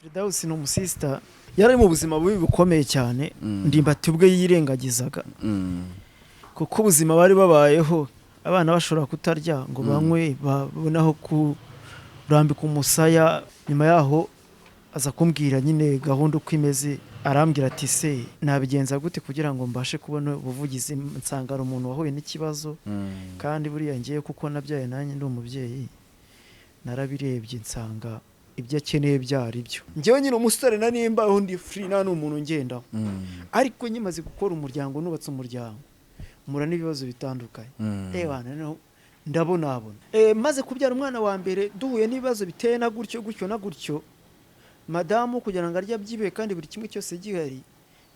Firdausi ni umusista yari ari mu buzima bubi bukomeye cyane. Ndimbati ubwe yirengagizaga kuko ubuzima bari babayeho, abana bashobora kutarya ngo banywe, babone aho kurambika umusaya. Nyuma yaho aza kumbwira nyine gahunda uko imeze, arambwira ati: "Se nabigenza gute kugira ngo mbashe kubona ubuvugizi?" Nsanga ari umuntu wahuye n'ikibazo. Kandi buriya ngiye kuko nabyaye, nanjye ndi umubyeyi, narabirebye nsanga ibyo akeneye byari byo. Njyewe nyine umusore na nimba undi free, nta n'umuntu ngendaho, ariko nyimaze gukora umuryango, nubatse umuryango, mpura n'ibibazo bitandukanye. Ewana, noneho ndabonabona, maze kubyara umwana wa mbere, duhuye n'ibibazo biteye na gutyo gutyo na gutyo. Madamu kugira ngo arye abyibuhe kandi buri kimwe cyose gihari,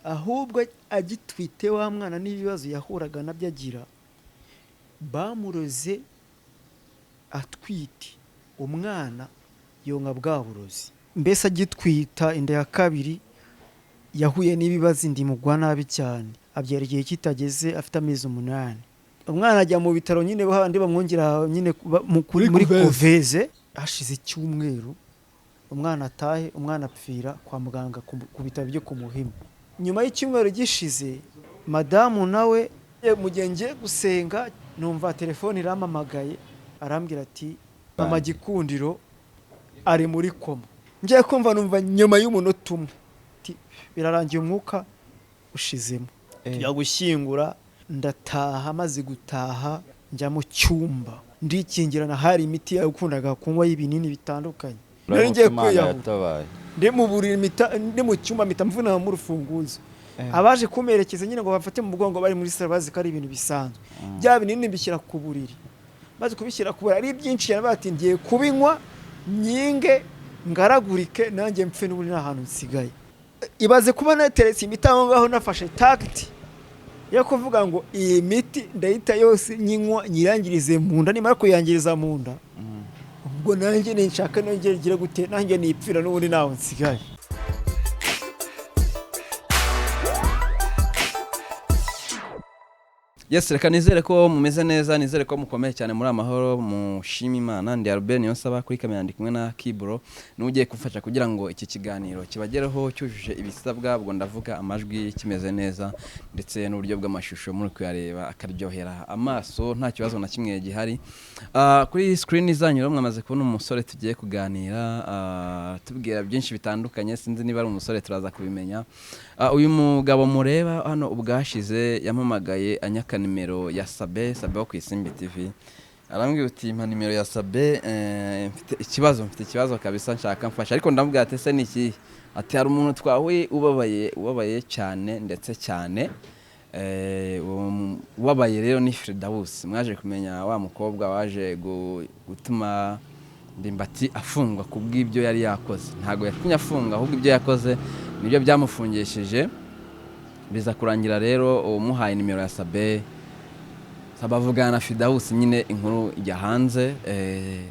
ahubwo agitwite wa mwana n'ibibazo yahuraga nabyo agira, bamuroze atwite umwana, yonka bwa burozi. Mbese agitwita inda ya kabiri yahuye n'ibibazo, inda imugwa nabi cyane, abyara igihe kitageze, afite amezi 8. Umwana ajya mu bitaro nyine, handi bamwongera nyine Muri muri couveuse. Couveuse. Hashize icyumweru umwana atahe, umwana apfira kwa muganga ku bitaro byo ku Muhima. Nyuma y'icyumweru gishize, madamu nawe, mu gihe ngiye gusenga, numva telefone irampamagaye, arambwira ati: "Mama Gikundiro ari muri koma." Ngiye kumva numva nyuma y'umunota umwe ati: "Birarangiye, umwuka ushizemo." Tujya gushyingura, ndataha. Maze gutaha njya mu cyumba ndikingirana, hari imiti yakundaga kunywa y'ibinini bitandukanye. Nari ngiye Imana kwiyahura. yatabaye. Ndi mu buriri, ndi mu cyumba, mpita mvuna mu rufunguzo. Abaje kumperekeza nyine ngo bafate mu mugongo bari muri salo, bazi ko ari ibintu bisanzwe. Bya binini mbishyira ku buriri. Maze kubishyira ku buriri ari byinshi cyane, bati: "Ngiye kubinywa nyinge ngaragurike nanjye mpfe, n'ubundi nta hantu nsigaye." Ibaze kuba nateretse imiti aho ngaho, nafashe tactique yo kuvuga ngo iyi miti ndayita yose nyinywa nyirangirize mu nda, nimara kuyangiriza mu nda, ubwo nanjye ninshaka nongere ngire gute, nanjye nipfira, n'ubundi ntaho nsigaye. Yes, reka nizere ko mumeze neza, nizere ko mukomeye cyane, muri amahoro, mushima Imana. Ndi Albert Niyonsaba, kuri kamera ndi kumwe na Kibro, niwe ugiye kumfasha kugira ngo iki kiganiro kibagereho cyujuje ibisabwa. Ubwo ndavuga amajwi kimeze neza, ndetse n'uburyo bw'amashusho muri kuyareba akaryohera amaso, nta kibazo na kimwe gihari. Kuri screen zanyu rero mwamaze kubona umusore tugiye kuganira, tubwira byinshi bitandukanye. Sinzi niba ari umusore, turaza kubimenya. Uyu mugabo mureba hano, ubwashize yampamagaye anyaka nimero ya Sabe, Sabe wo ku Isimbi TV. Arambwira uti: "Mpa nimero ya Sabe, mfite ikibazo, mfite ikibazo kabisa, nshaka mfasha." Ariko ndamubwira ati: "Ese ni ikihe?" Ati: "Hari umuntu twahuye ubabaye, ubabaye cyane ndetse cyane." Uwo ubabaye rero ni Firdaus, mwaje kumenya wa mukobwa waje gutuma Ndimbati afungwa ku bw'ibyo yari yakoze. Ntabwo yatumye afunga, ahubwo ibyo yakoze nibyo byamufungishije. Biza kurangira rero umuhaye nimero ya Sabe, Sabe avugana na Firdaus, nyine inkuru ijya hanze.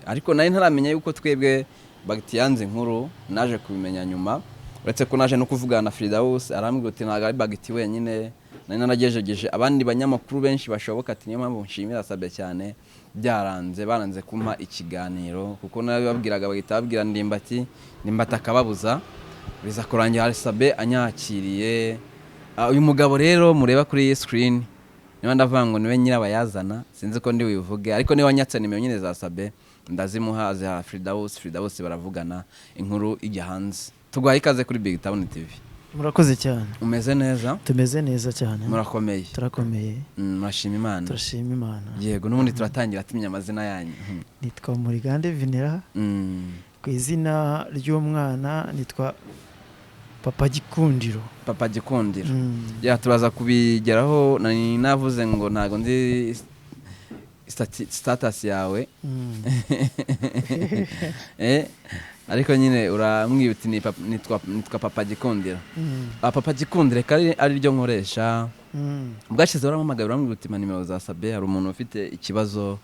Ariko nari ntaramenya yuko twebwe bagiti yanze inkuru, naje kubimenya nyuma. Uretse ko naje no kuvugana na Firdaus, arambwira uti: "Ntabwo ari bagiti wenyine, nari naragejegeje abandi banyamakuru benshi bashoboka." Ati: "Niyo mpamvu nshimira Sabe cyane, byaranze, baranze kumpa ikiganiro kuko narabibabwiraga bagahita babwira Ndimbati, Ndimbati akababuza." Biza kurangira hari Sabe anyakiriye. Uyu mugabo rero mureba kuri iyi screen, niba ndavuga ngo niwe nyirabayazana, sinzi ko ndi bubivuge, ariko niba wanyatse nimero nyine za Sabe ndazimuha, aziha Firdaus, Firdaus baravugana, inkuru ijya hanze. Tuguhaye ikaze kuri Big Town TV. Murakoze cyane. Umeze neza? Tumeze neza cyane. Murakomeye? Turakomeye. Murashima Imana? Turashima Imana. Yego, n'ubundi turatangira tumenya amazina yanyu. Nitwa Murigande Venera. Ku izina ry'umwana nitwa Papa Gikundiro. Papa Gikundiro. Ya, turaza kubigeraho. Nari navuze ngo ntabwo nzi status yawe. Ariko nyine urambwira uti: "Nitwa Papa Gikundiro." Papa Gikundiro, reka ari ryo nkoresha. Bwashize warampamagaye urambwira uti: "Mpa nimero za Sabe, hari umuntu ufite ikibazo."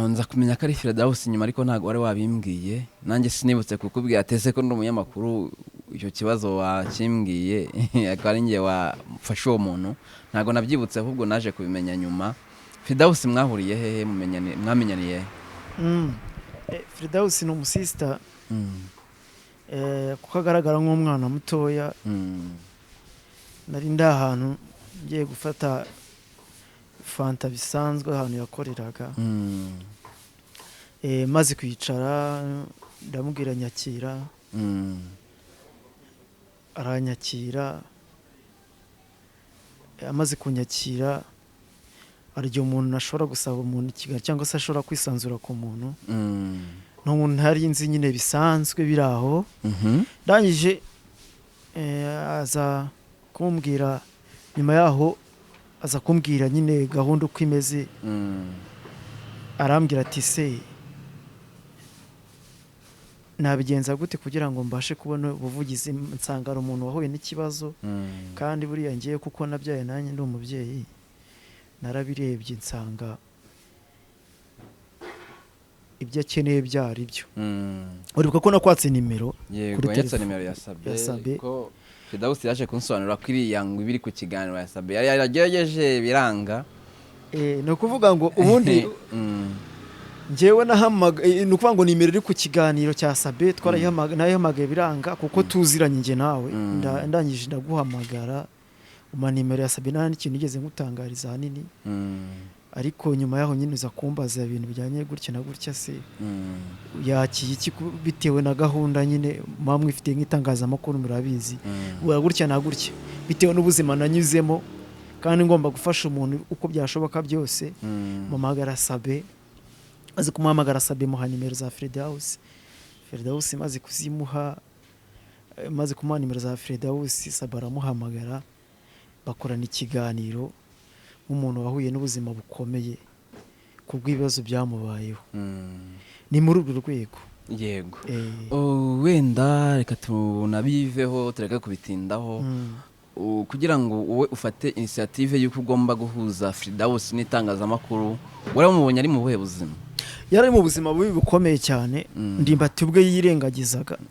Nza kumenya ko ari Firdaus nyuma, ariko ntabwo wari wabimbwiye, nanjye sinibutse kukubwira ati: "Ese ko ndi umunyamakuru, icyo kibazo wakimbwiye, akaba ari njye wafashe uwo muntu?" Ntabwo nabyibutse, ahubwo naje kubimenya nyuma. Firdaus mwahuriye hehe, mwamenyaniye he? Firdaus ni umusista. Kuko agaragara nk'umwana mutoya. Nari ndi ahantu ngiye gufata fanta bisanzwe ahantu yakoreraga. Maze kwicara ndamubwira nyakira. Aranyakira. Amaze kunyakira hari igihe umuntu ashobora gusaba umuntu ikiganiro cyangwa se ashobora kwisanzura ku muntu. Ni umuntu ntari nzi nyine bisanzwe biri aho. Ndangije aza kumbwira nyuma yaho, aza kumbwira nyine gahunda uko imeze. Arambwira ati se nabigenza gute kugira ngo mbashe kubona ubuvugizi, nsanga ari umuntu wahuye n'ikibazo. Kandi buriya ngiye kuko nabyaye nanjye ndi umubyeyi, narabirebye nsanga ibyo akeneye byari byo. Uribuka ko nakwatse nimero yego kuri yatse telefone nimero ya Sabe, ya Sabe. Ko Firdausi yaje kunsobanurira ko iriya ngo ibiri ku kiganiro ya Sabe yari yaragerageje biranga. Ni ukuvuga ngo ubundi njyewe nahamagaye, ni ukuvuga ngo nimero iri ku kiganiro cya Sabe twarayihamagaye, nayihamagaye biranga kuko tuziranye njye nawe. Ndangije ndaguhamagara umpa nimero ya Sabe, nta n'ikintu nigeze nkutangariza ahanini. Ariko nyuma yaho nyine uza kumbaza ibintu bijyanye gutya na gutya, se yakiye iki bitewe na gahunda nyine muba mwifitiye nk'itangazamakuru murabizi. Bura gutya na gutya bitewe n'ubuzima nanyuzemo kandi ngomba gufasha umuntu uko byashoboka byose. Muhamagara Sabe, maze kumuhamagara Sabe muha nimero za Firdausi. Firdausi maze kuzimuha, maze kumuha nimero za Firdausi, Sabe aramuhamagara bakorana ikiganiro nk'umuntu wahuye n'ubuzima bukomeye kubw'ibibazo byamubayeho. Ni muri urwo rwego. Yego. Wenda reka tunabiveho, tureke kubitindaho. Kugira ngo wowe ufate initiative y'uko ugomba guhuza Firdausi n'itangazamakuru, waramubonye ari mu buhe buzima? Yari ari mu buzima bubi bukomeye cyane. Ndimbati ubwe yirengagizaga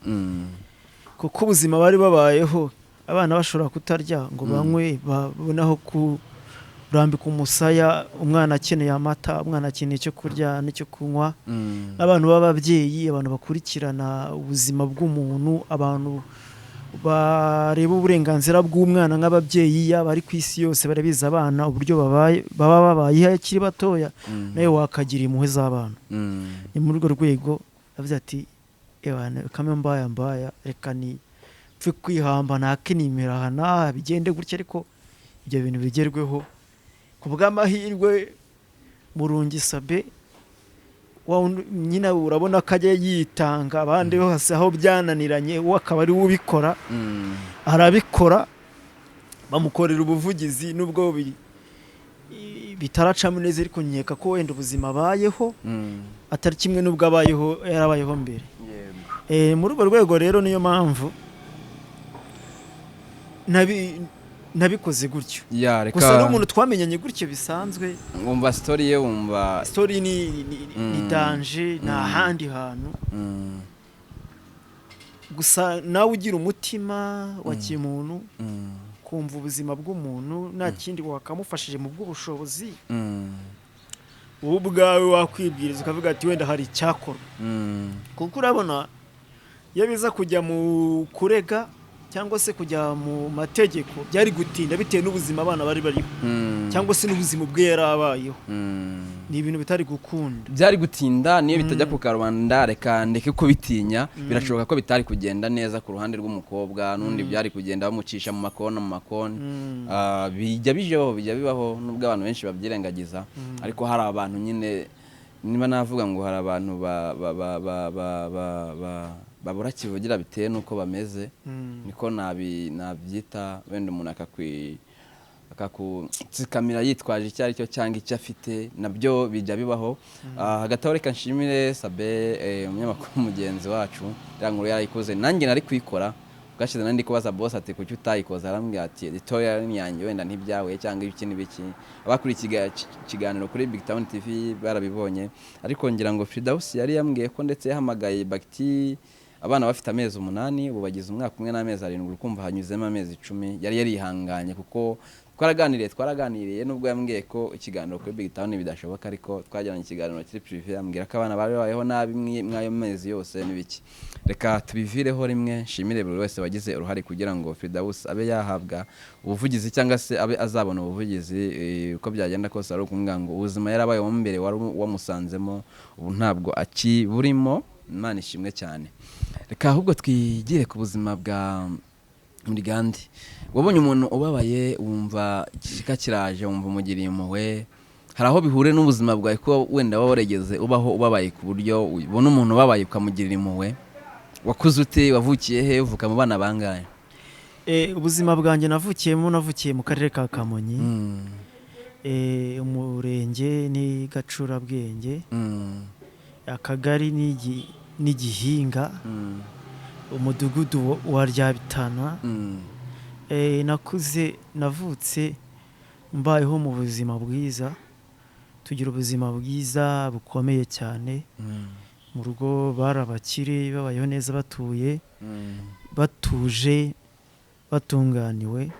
kuko ubuzima bari babayeho, abana bashobora kutarya ngo banywe, babone aho kurambika umusaya, umwana akeneye amata, umwana akeneye icyo kurya n'icyo kunywa. Abantu b'ababyeyi, abantu bakurikirana ubuzima bw'umuntu, abantu bareba uburenganzira bw'umwana nk'ababyeyi, yaba ari ku isi yose barabizi abana uburyo baba babayeho akiri batoya, nawe wakagira impuhwe z'abana. Ni muri urwo rwego yavuze ati ewana kame mbaya mbaya, reka ni pfe kwihamba nake nimero aha n'aha bigende gutya, ariko ibyo bintu bigerweho. Ku bw'amahirwe Murungi Sabe wa wundi nyine urabona ko ajya yitanga abandi bose aho byananiranye, we akaba ari we ubikora. Arabikora, bamukorera ubuvugizi nubwo bitaracamo neza, ariko nkeka ko wenda ubuzima abayeho atari kimwe n'ubwo abayeho yarabayeho mbere. Muri urwo rwego rero niyo mpamvu nabikoze gutyo. Ya, reka Gusa n'umuntu twamenyanye gutyo bisanzwe. Wumva story ye, wumva Story ni danger, nta handi hantu. Gusa nawe ugira umutima wa kimuntu, kumva ubuzima bw'umuntu nta kindi wakamufashije mu bw'ubushobozi, wowe ubwawe wakwibwiriza ukavuga ati wenda hari icyakorwa. Kuko urabona iyo biza kujya mu kurega cyangwa se kujya mu mategeko byari gutinda bitewe n'ubuzima abana bari bariho, cyangwa se n'ubuzima ubwe yari abayeho. Ni ibintu bitari gukunda. Byari gutinda niyo bitajya ku karubanda, reka ndeke kubitinya. Birashoboka ko bitari kugenda neza ku ruhande rw'umukobwa, n'undi byari kugenda bamucisha mu makona mu makoni. Bijya bijeho, bijya bibaho nubwo abantu benshi babyirengagiza, ariko hari abantu nyine, niba navuga ngo hari abantu babura kivugira bitewe n'uko bameze. Niko nabyita, wenda umuntu akakutsikamira yitwaje icyo ari cyo cyangwa icyo afite, nabyo bijya bibaho. Hagati aho reka nshimire Sabe, umunyamakuru mugenzi wacu, iriya nkuru yarayikoze, nanjye nari kuyikora bwashize, nari ndi kubaza boss ati kuki utayikoze, arambwira ati editorial ni yanjye, wenda ntibyahuye cyangwa ibiki n'ibiki. Abakuriye ikiganiro kuri Big Town TV barabibonye, ariko ngira ngo Firdausi yari yambwiye ko ndetse yahamagaye Bagiti abana bafite amezi 8, ubu bagize umwaka umwe n'amezi 7, ukumva hanyuzemo amezi 10, yari yarihanganye kuko Twaraganiriye nubwo yambwiye ko ikiganiro kuri Big Town bidashoboka, ariko twagiranye ikiganiro kiri privé, ambwira ko abana bari babayeho nabi mw'ayo mezi yose n'ibiki. Reka tubivireho rimwe, nshimire buri wese wagize uruhare kugira ngo Fridaus abe yahabwa ubuvugizi cyangwa se abe azabona ubuvugizi. Uko byagenda kose ari ukumubwira ngo ubuzima yarabayeho mbere wari wamusanzemo, ubu ntabwo akiburimo. Imana ishimwe cyane. Reka ahubwo twigire ku buzima bwa Murigande. Wabonye umuntu ubabaye, wumva igishika kiraje, wumva umugiriye impuhwe. Hari aho bihure n'ubuzima bwawe ko wenda waba warigeze ubaho ubabaye ku buryo ubona umuntu ubabaye ukamugirira impuhwe? Wakuze ute? Wavukiye he? Uvuka mu bana bangahe? Ubuzima bwanjye navukiyemo, navukiye mu karere ka Kamonyi, umurenge ni Gacurabwenge, akagari ni Gihinga, umudugudu wa Ryabitana. Nakuze, navutse mbayeho mu buzima bwiza, tugira ubuzima bwiza bukomeye cyane. Mu rugo bari abakire, babayeho neza, batuye batuje, batunganiwe.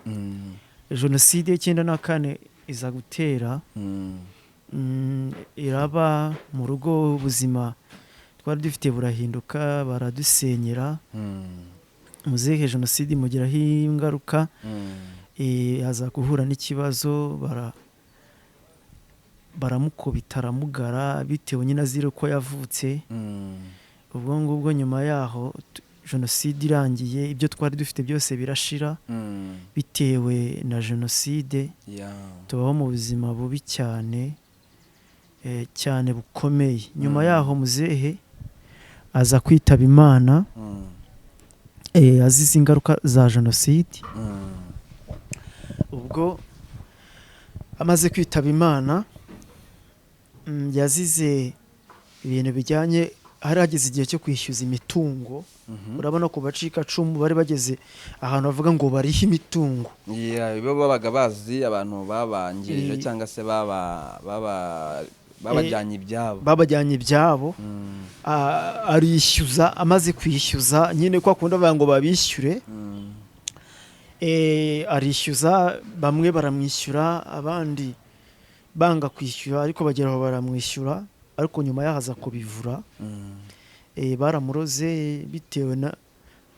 Jenoside y'94 iza gutera, iraba mu rugo, ubuzima twari dufite burahinduka, baradusenyera. Muzehe jenoside imugiraho ingaruka, aza guhura n'ikibazo, baramukubita aramugara, bitewe nyine azira uko yavutse. Ubwo ngubwo nyuma yaho jenoside irangiye, ibyo twari dufite byose birashira bitewe na jenoside. Tubaho mu buzima bubi cyane, cyane bukomeye. Nyuma yaho muzehe aza kwitaba Imana, azize ingaruka za jenoside. Ubwo amaze kwitaba Imana, yazize ibintu bijyanye, hari hageze igihe cyo kwishyuza imitungo. Urabona ku bacikacumu bari bageze ahantu bavuga ngo barihe imitungo. Bo babaga bazi abantu babangirije cyangwa se babajyanye ibyabo. Babajyanye ibyabo. Arishyuza, amaze kwishyuza nyine kwa kundi bavuga ngo babishyure, arishyuza, bamwe baramwishyura, abandi banga kwishyura, ariko bagera aho baramwishyura, ariko nyuma yaho aza kubivura. Baramuroze bitewe na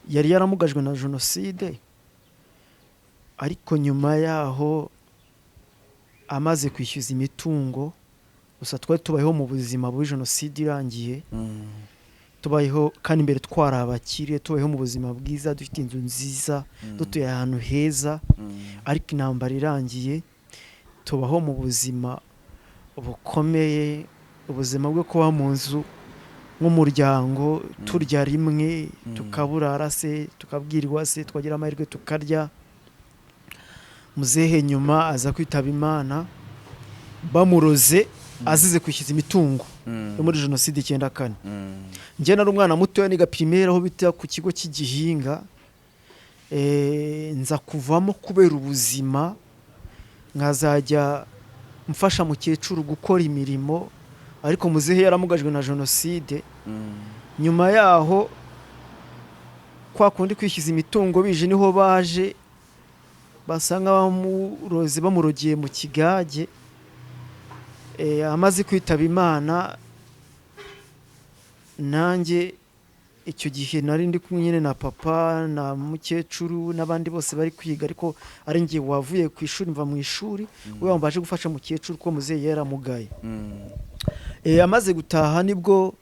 yari yaramugajwe na jenoside. Ariko nyuma yaho amaze kwishyuza imitungo, gusa twari tubayeho mu buzima bubi jenoside irangiye, tubayeho kandi mbere twari abakire, tubayeho mu buzima bwiza, dufite inzu nziza, dutuye ahantu heza. Ariko intambara irangiye tubaho mu buzima bukomeye, ubuzima bwo kuba mu nzu nk'umuryango, turya rimwe, tukaburara se, tukabwirwa se, twagira amahirwe tukarya. Muzehe nyuma aza kwitaba Imana bamuroze, azize kwishyuza imitungo yo muri jenoside 94. Njye nari umwana mutoya, niga primaire aho bita ku kigo cy'Igihinga. Nza kuvamo kubera ubuzima, nkazajya mfasha mukecuru gukora imirimo, ariko muzehe yaramugajwe na jenoside. Nyuma yaho kwa kundi kwishyuza imitungo bije, niho baje basa nk'abamuroze, bamurogeye mu kigage. Amaze kwitaba Imana, nanjye icyo gihe nari ndi kumwe nyine na papa na mukecuru n'abandi bose bari kwiga, ariko ari njye wavuye ku ishuri, mva mu ishuri we wambaje gufasha mukecuru ko muzehe yaramugaye. Amaze gutaha nibwo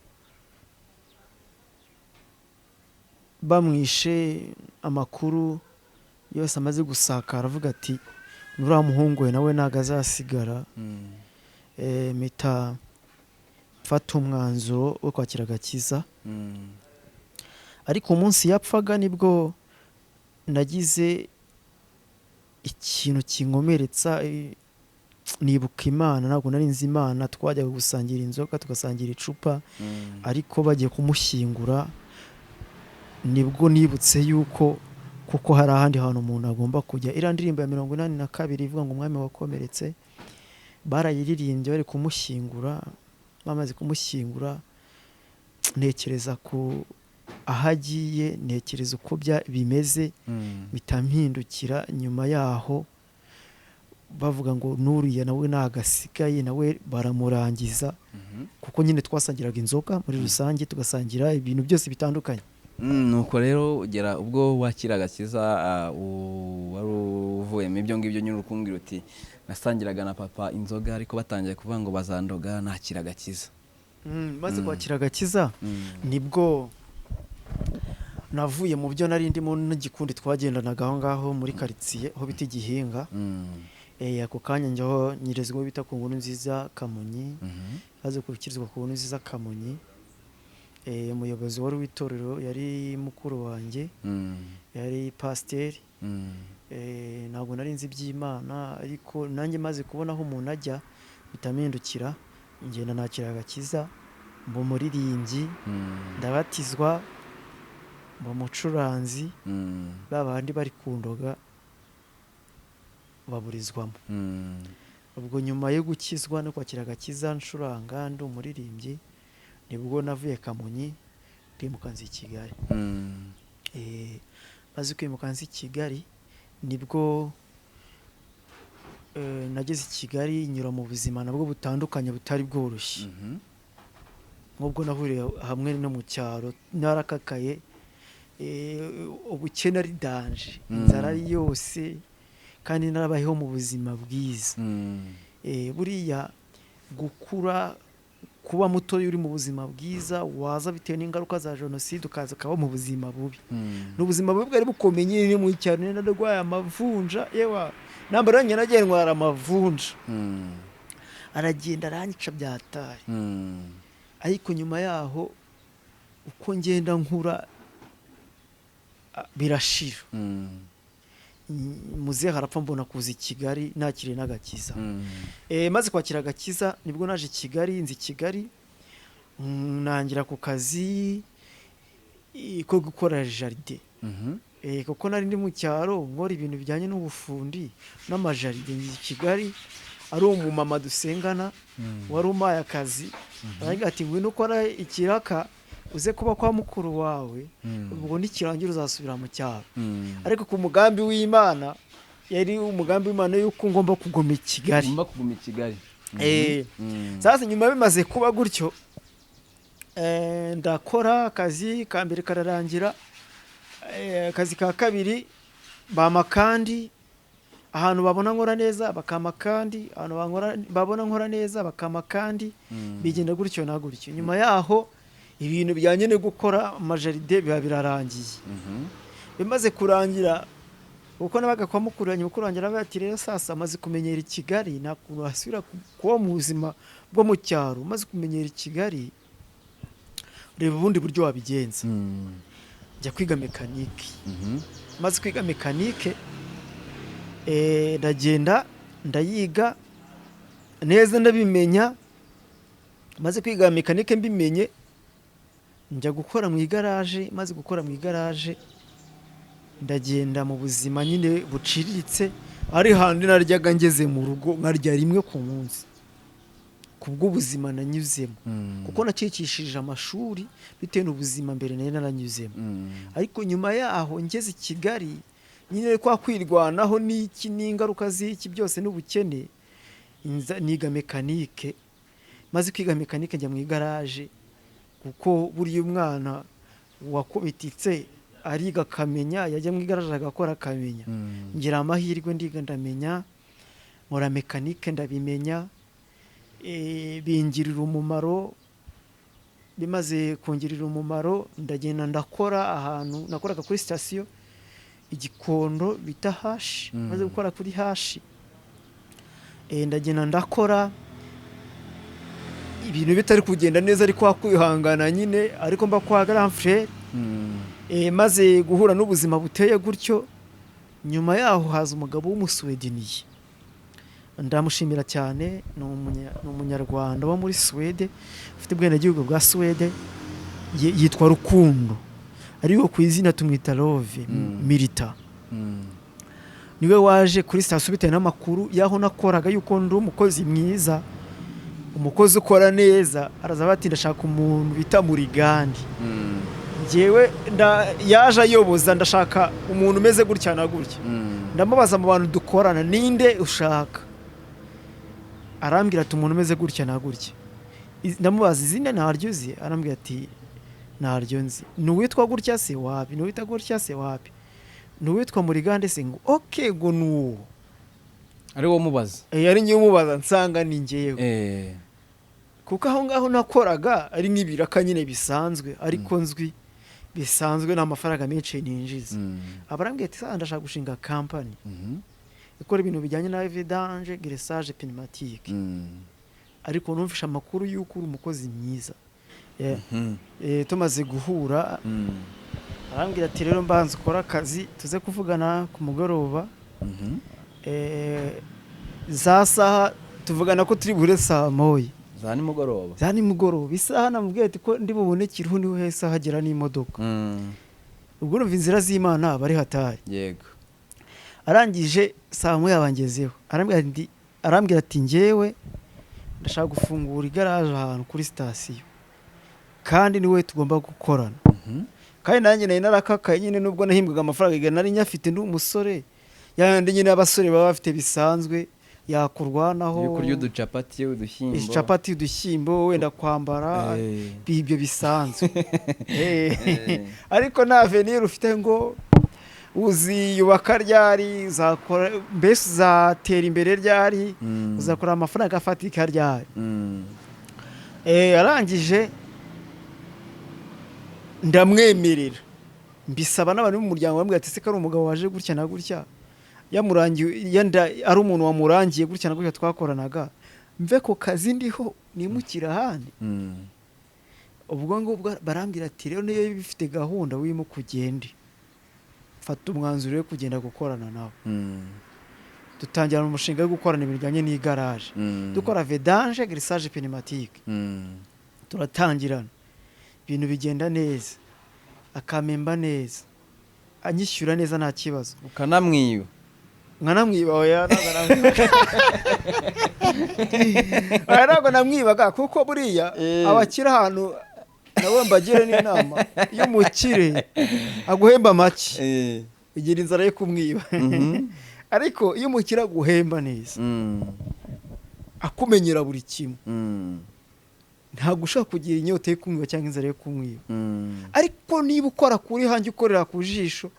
bamwishe. Amakuru yose amaze gusakara, avuga ati nuriya muhungu we nawe ntago azasigara. Mpita mfata umwanzuro wo kwakira agakiza. Ariko umunsi yapfaga nibwo nagize ikintu kinkomeretsa, nibuka Imana. Ntabwo nari nzi Imana, twajyaga gusangira inzoga, tugasangira icupa, ariko bagiye kumushyingura nibwo nibutse yuko kuko hari ahandi hantu umuntu agomba kujya. Iriya ndirimbo ya 82 ivuga ngo umwami wakomeretse, barayiririmbye bari kumushyingura. Bamaze kumushyingura ntekereza ku aho agiye, ntekereza uko bimeze, mpita mpindukira. Nyuma yaho Bavuga ngo nuriya nawe nagasigaye, nawe baramurangiza, kuko nyine twasangiraga inzoga muri rusange, tugasangira ibintu byose bitandukanye. Nuko rero ugera ubwo wakira agakiza, wari uvuyemo ibyo ngibyo nyine, uri uti nasangiraga na papa inzoga, ariko batangiye kuvuga ngo bazandoga, nakira agakiza. Maze kwakira agakiza, nibwo navuye mu byo nari ndimo n'igikundi twagendanaga aho ngaho muri karitsiye aho bita Igihinga. Ako kanya njyaho nyirezwa bita ku Nkuru Nziza Kamonyi. Haze gukirizwa ku Nkuru Nziza Kamonyi. Umuyobozi wari w'itorero yari mukuru wanjye, yari pasiteri. Ntabwo nari nzi iby'Imana, ariko nanjye maze kubona aho umuntu ajya mpita ngenda nakira agakiza, mba umuririmbyi, ndabatizwa, mba umucuranzi. Ba bandi bari kundoga baburizwamo. Ubwo nyuma yo gukizwa no kwakira agakiza, ncuranga, ndi umuririmbyi, nibwo navuye Kamonyi ndimuka nza i Kigali. Maze kwimuka nza i Kigali, nibwo nageze i Kigali nyura mu buzima nabwo butandukanye butari bworoshye, nk'ubwo nahuriye hamwe no mu cyaro narakakaye, ubukene ari danger, inzara ari yose, kandi narabayeho mu buzima bwiza. Buriya gukura, kuba muto uri mu buzima bwiza, waza bitewe n'ingaruka za jenoside ukaza ukaba mu buzima bubi. Ni ubuzima bubi bwari bukomeye nyine mu cyaro, nararwaye amavunja, yewa nambara yanjye nagiye ndwara amavunja, aragenda aranyica byataye. Ariko nyuma yaho uko ngenda nkura, birashira. Muzehe arapfa, mbona kuza i Kigali nakiriye n'agakiza. Maze kwakira agakiza nibwo naje i Kigali, nzi i Kigali, nangira ku kazi ko gukora jardin. Kuko nari ndi mu cyaro nkora ibintu bijyanye n'ubufundi n'amajaride, nzi i Kigali ari umumama dusengana wari umpaye akazi, aravuga ati ngwino ukora ikiraka uze kuba kwa mukuru wawe, ubwo nikirangira uzasubira mu cyaro. Ariko ku mugambi w'Imana, yari umugambi w'Imana yuko ngomba kuguma i Kigali. Ugomba kuguma i Kigali. Sasa nyuma bimaze kuba gutyo, ndakora akazi ka mbere kararangira, akazi ka kabiri bampa kandi, ahantu babona nkora neza bakampa kandi, ahantu babona nkora neza bakampa kandi, bigenda gutyo na gutyo. Nyuma yaho ibintu bijyanye no gukora amajaride biba birarangiye. Bimaze kurangira, kuko nabaga kwa mukuru wanjye, mukuru wanjye aravuga ati rero sasa amaze kumenyera i Kigali, nta kuntu wasubira kuba mu buzima bwo mu cyaro, umaze kumenyera i Kigali, reba ubundi buryo wabigenza. Njya kwiga mekanike. Maze kwiga mekanike, ndagenda ndayiga neza ndabimenya. Maze kwiga mekanike mbimenye, njya gukora mu igaraje. Maze gukora mu igaraje, ndagenda mu buzima nyine buciriritse, ari handi naryaga ngeze mu rugo nkarya rimwe ku munsi, kubw'ubuzima nanyuzemo, kuko nacikishije amashuri bitewe n'ubuzima mbere nari naranyuzemo. Ariko nyuma yaho ngeze i Kigali nyine, kwa kwirwanaho n'iki n'ingaruka z'iki byose n'ubukene, niga mekanike. Maze kwiga mekanike njya mu igaraje, kuko buriya umwana wakubititse ariga akamenya, yajya mu igaraje agakora akamenya. Ngira amahirwe ndiga ndamenya, nkora mekanike ndabimenya, bingirira umumaro. Bimaze kungirira umumaro, ndagenda ndakora ahantu nakoraga kuri sitasiyo Igikondo bita Hashi. Maze gukora kuri Hashi, ndagenda ndakora, ibintu bitari kugenda neza, ariko kwihangana nyine, ariko mba kwa grand frère. Maze guhura n'ubuzima buteye gutyo, nyuma yaho haza umugabo w'Umusuwediniye, ndamushimira cyane, ni Umunyarwanda wo muri Suwede ufite ubwenegihugu bwa Suwede, yitwa Rukundo, ariko ku izina tumwita Love Milita. Niwe waje kuri sitasiyo bitewe n'amakuru y'aho nakoraga yuko ndi umukozi mwiza, umukozi ukora neza, araza bati ndashaka umuntu bita Murigande. Njyewe yaje ayoboza, ndashaka umuntu umeze gutya na gutya. Ndamubaza mu bantu dukorana ninde ushaka, arambwira ati umuntu umeze gutya na gutya. Ndamubaza izina ntaryo uzi, arambwira ati ntaryo nzi. Ni uwitwa gutya se wapi, ni uwitwa gutya se wapi, ni uwitwa Murigande se? Ngo okay, ngo ni uwo. Ari wo mubaza? Ari njye umubaza, nsanga ni njyewe. Kuko aho ngaho nakoraga ari nk'ibiraka nyine bisanzwe, ariko nzwi bisanzwe, nta mafaranga menshi ninjiza. Abarambwiye ati "Sasa ndashaka gushinga kampani ikora ibintu bijyanye na vidange, graissage pneumatique, ariko numvishe amakuru y'uko uri umukozi mwiza." Tumaze guhura arambwira ati rero mbanza ukore akazi, tuze kuvugana ku mugoroba. Za saha tuvugana ko turi buhure saa moya za nimugoroba. Za nimugoroba. Isaha namubwiye ati ko ndi bubone Kiruhu niho hese hagera n'imodoka. Ubwo urumva inzira z'Imana aba ari hatari. Arangije saa moya bangezeho, arambwira ati njyewe ndashaka gufungura igaraje ahantu kuri sitasiyo, kandi niwe tugomba gukorana. Kandi nanjye nari narakakaye nyine, nubwo nahimbwaga amafaranga nari nyafite, ndi umusore yandi nyine abasore baba bafite bisanzwe yakurwanaho. Yo kurya uducapati, udushyimbo. Capati, udushyimbo, wenda kwambara, ibyo bisanzwe. Ariko nta avenir ufite ngo uziyubaka ryari, uzakora mbese uzatera imbere ryari, uzakora amafaranga afatika ryari. Arangije ndamwemerera, mbisaba n'abantu b'umuryango, bamubwira ati se ko ari umugabo waje gutya na gutya, yamurangiye, yenda ari umuntu wamurangiye gutya na gutya twakoranaga, mve ku kazi ndiho nimukire ahandi. Ubwo ngubwo barambwira ati rero niyo bifite gahunda wimuka ugende. Fata umwanzuro wo kugenda gukorana nawe. Dutangira umushinga wo gukorana ibintu bijyanye n'igaraje, dukora vidange, graissage pneumatique. Turatangirana, ibintu bigenda neza, akampemba neza, anyishyura neza, nta kibazo. Ukanamwiba? Nkanamwiba? Oya, ntabwo namwibaga. Oya, ntabwo namwibaga, kuko buriya abakire ahantu nabo mbagire n'inama, iyo umukire aguhemba make ugira inzara yo kumwiba. Ariko iyo umukire aguhemba neza, akumenyera buri kimwe, ntabwo ushobora kugira inyota yo kumwiba cyangwa inzara yo kumwiba. Ariko niba ukora kuri hanjye, ukorera ku jisho,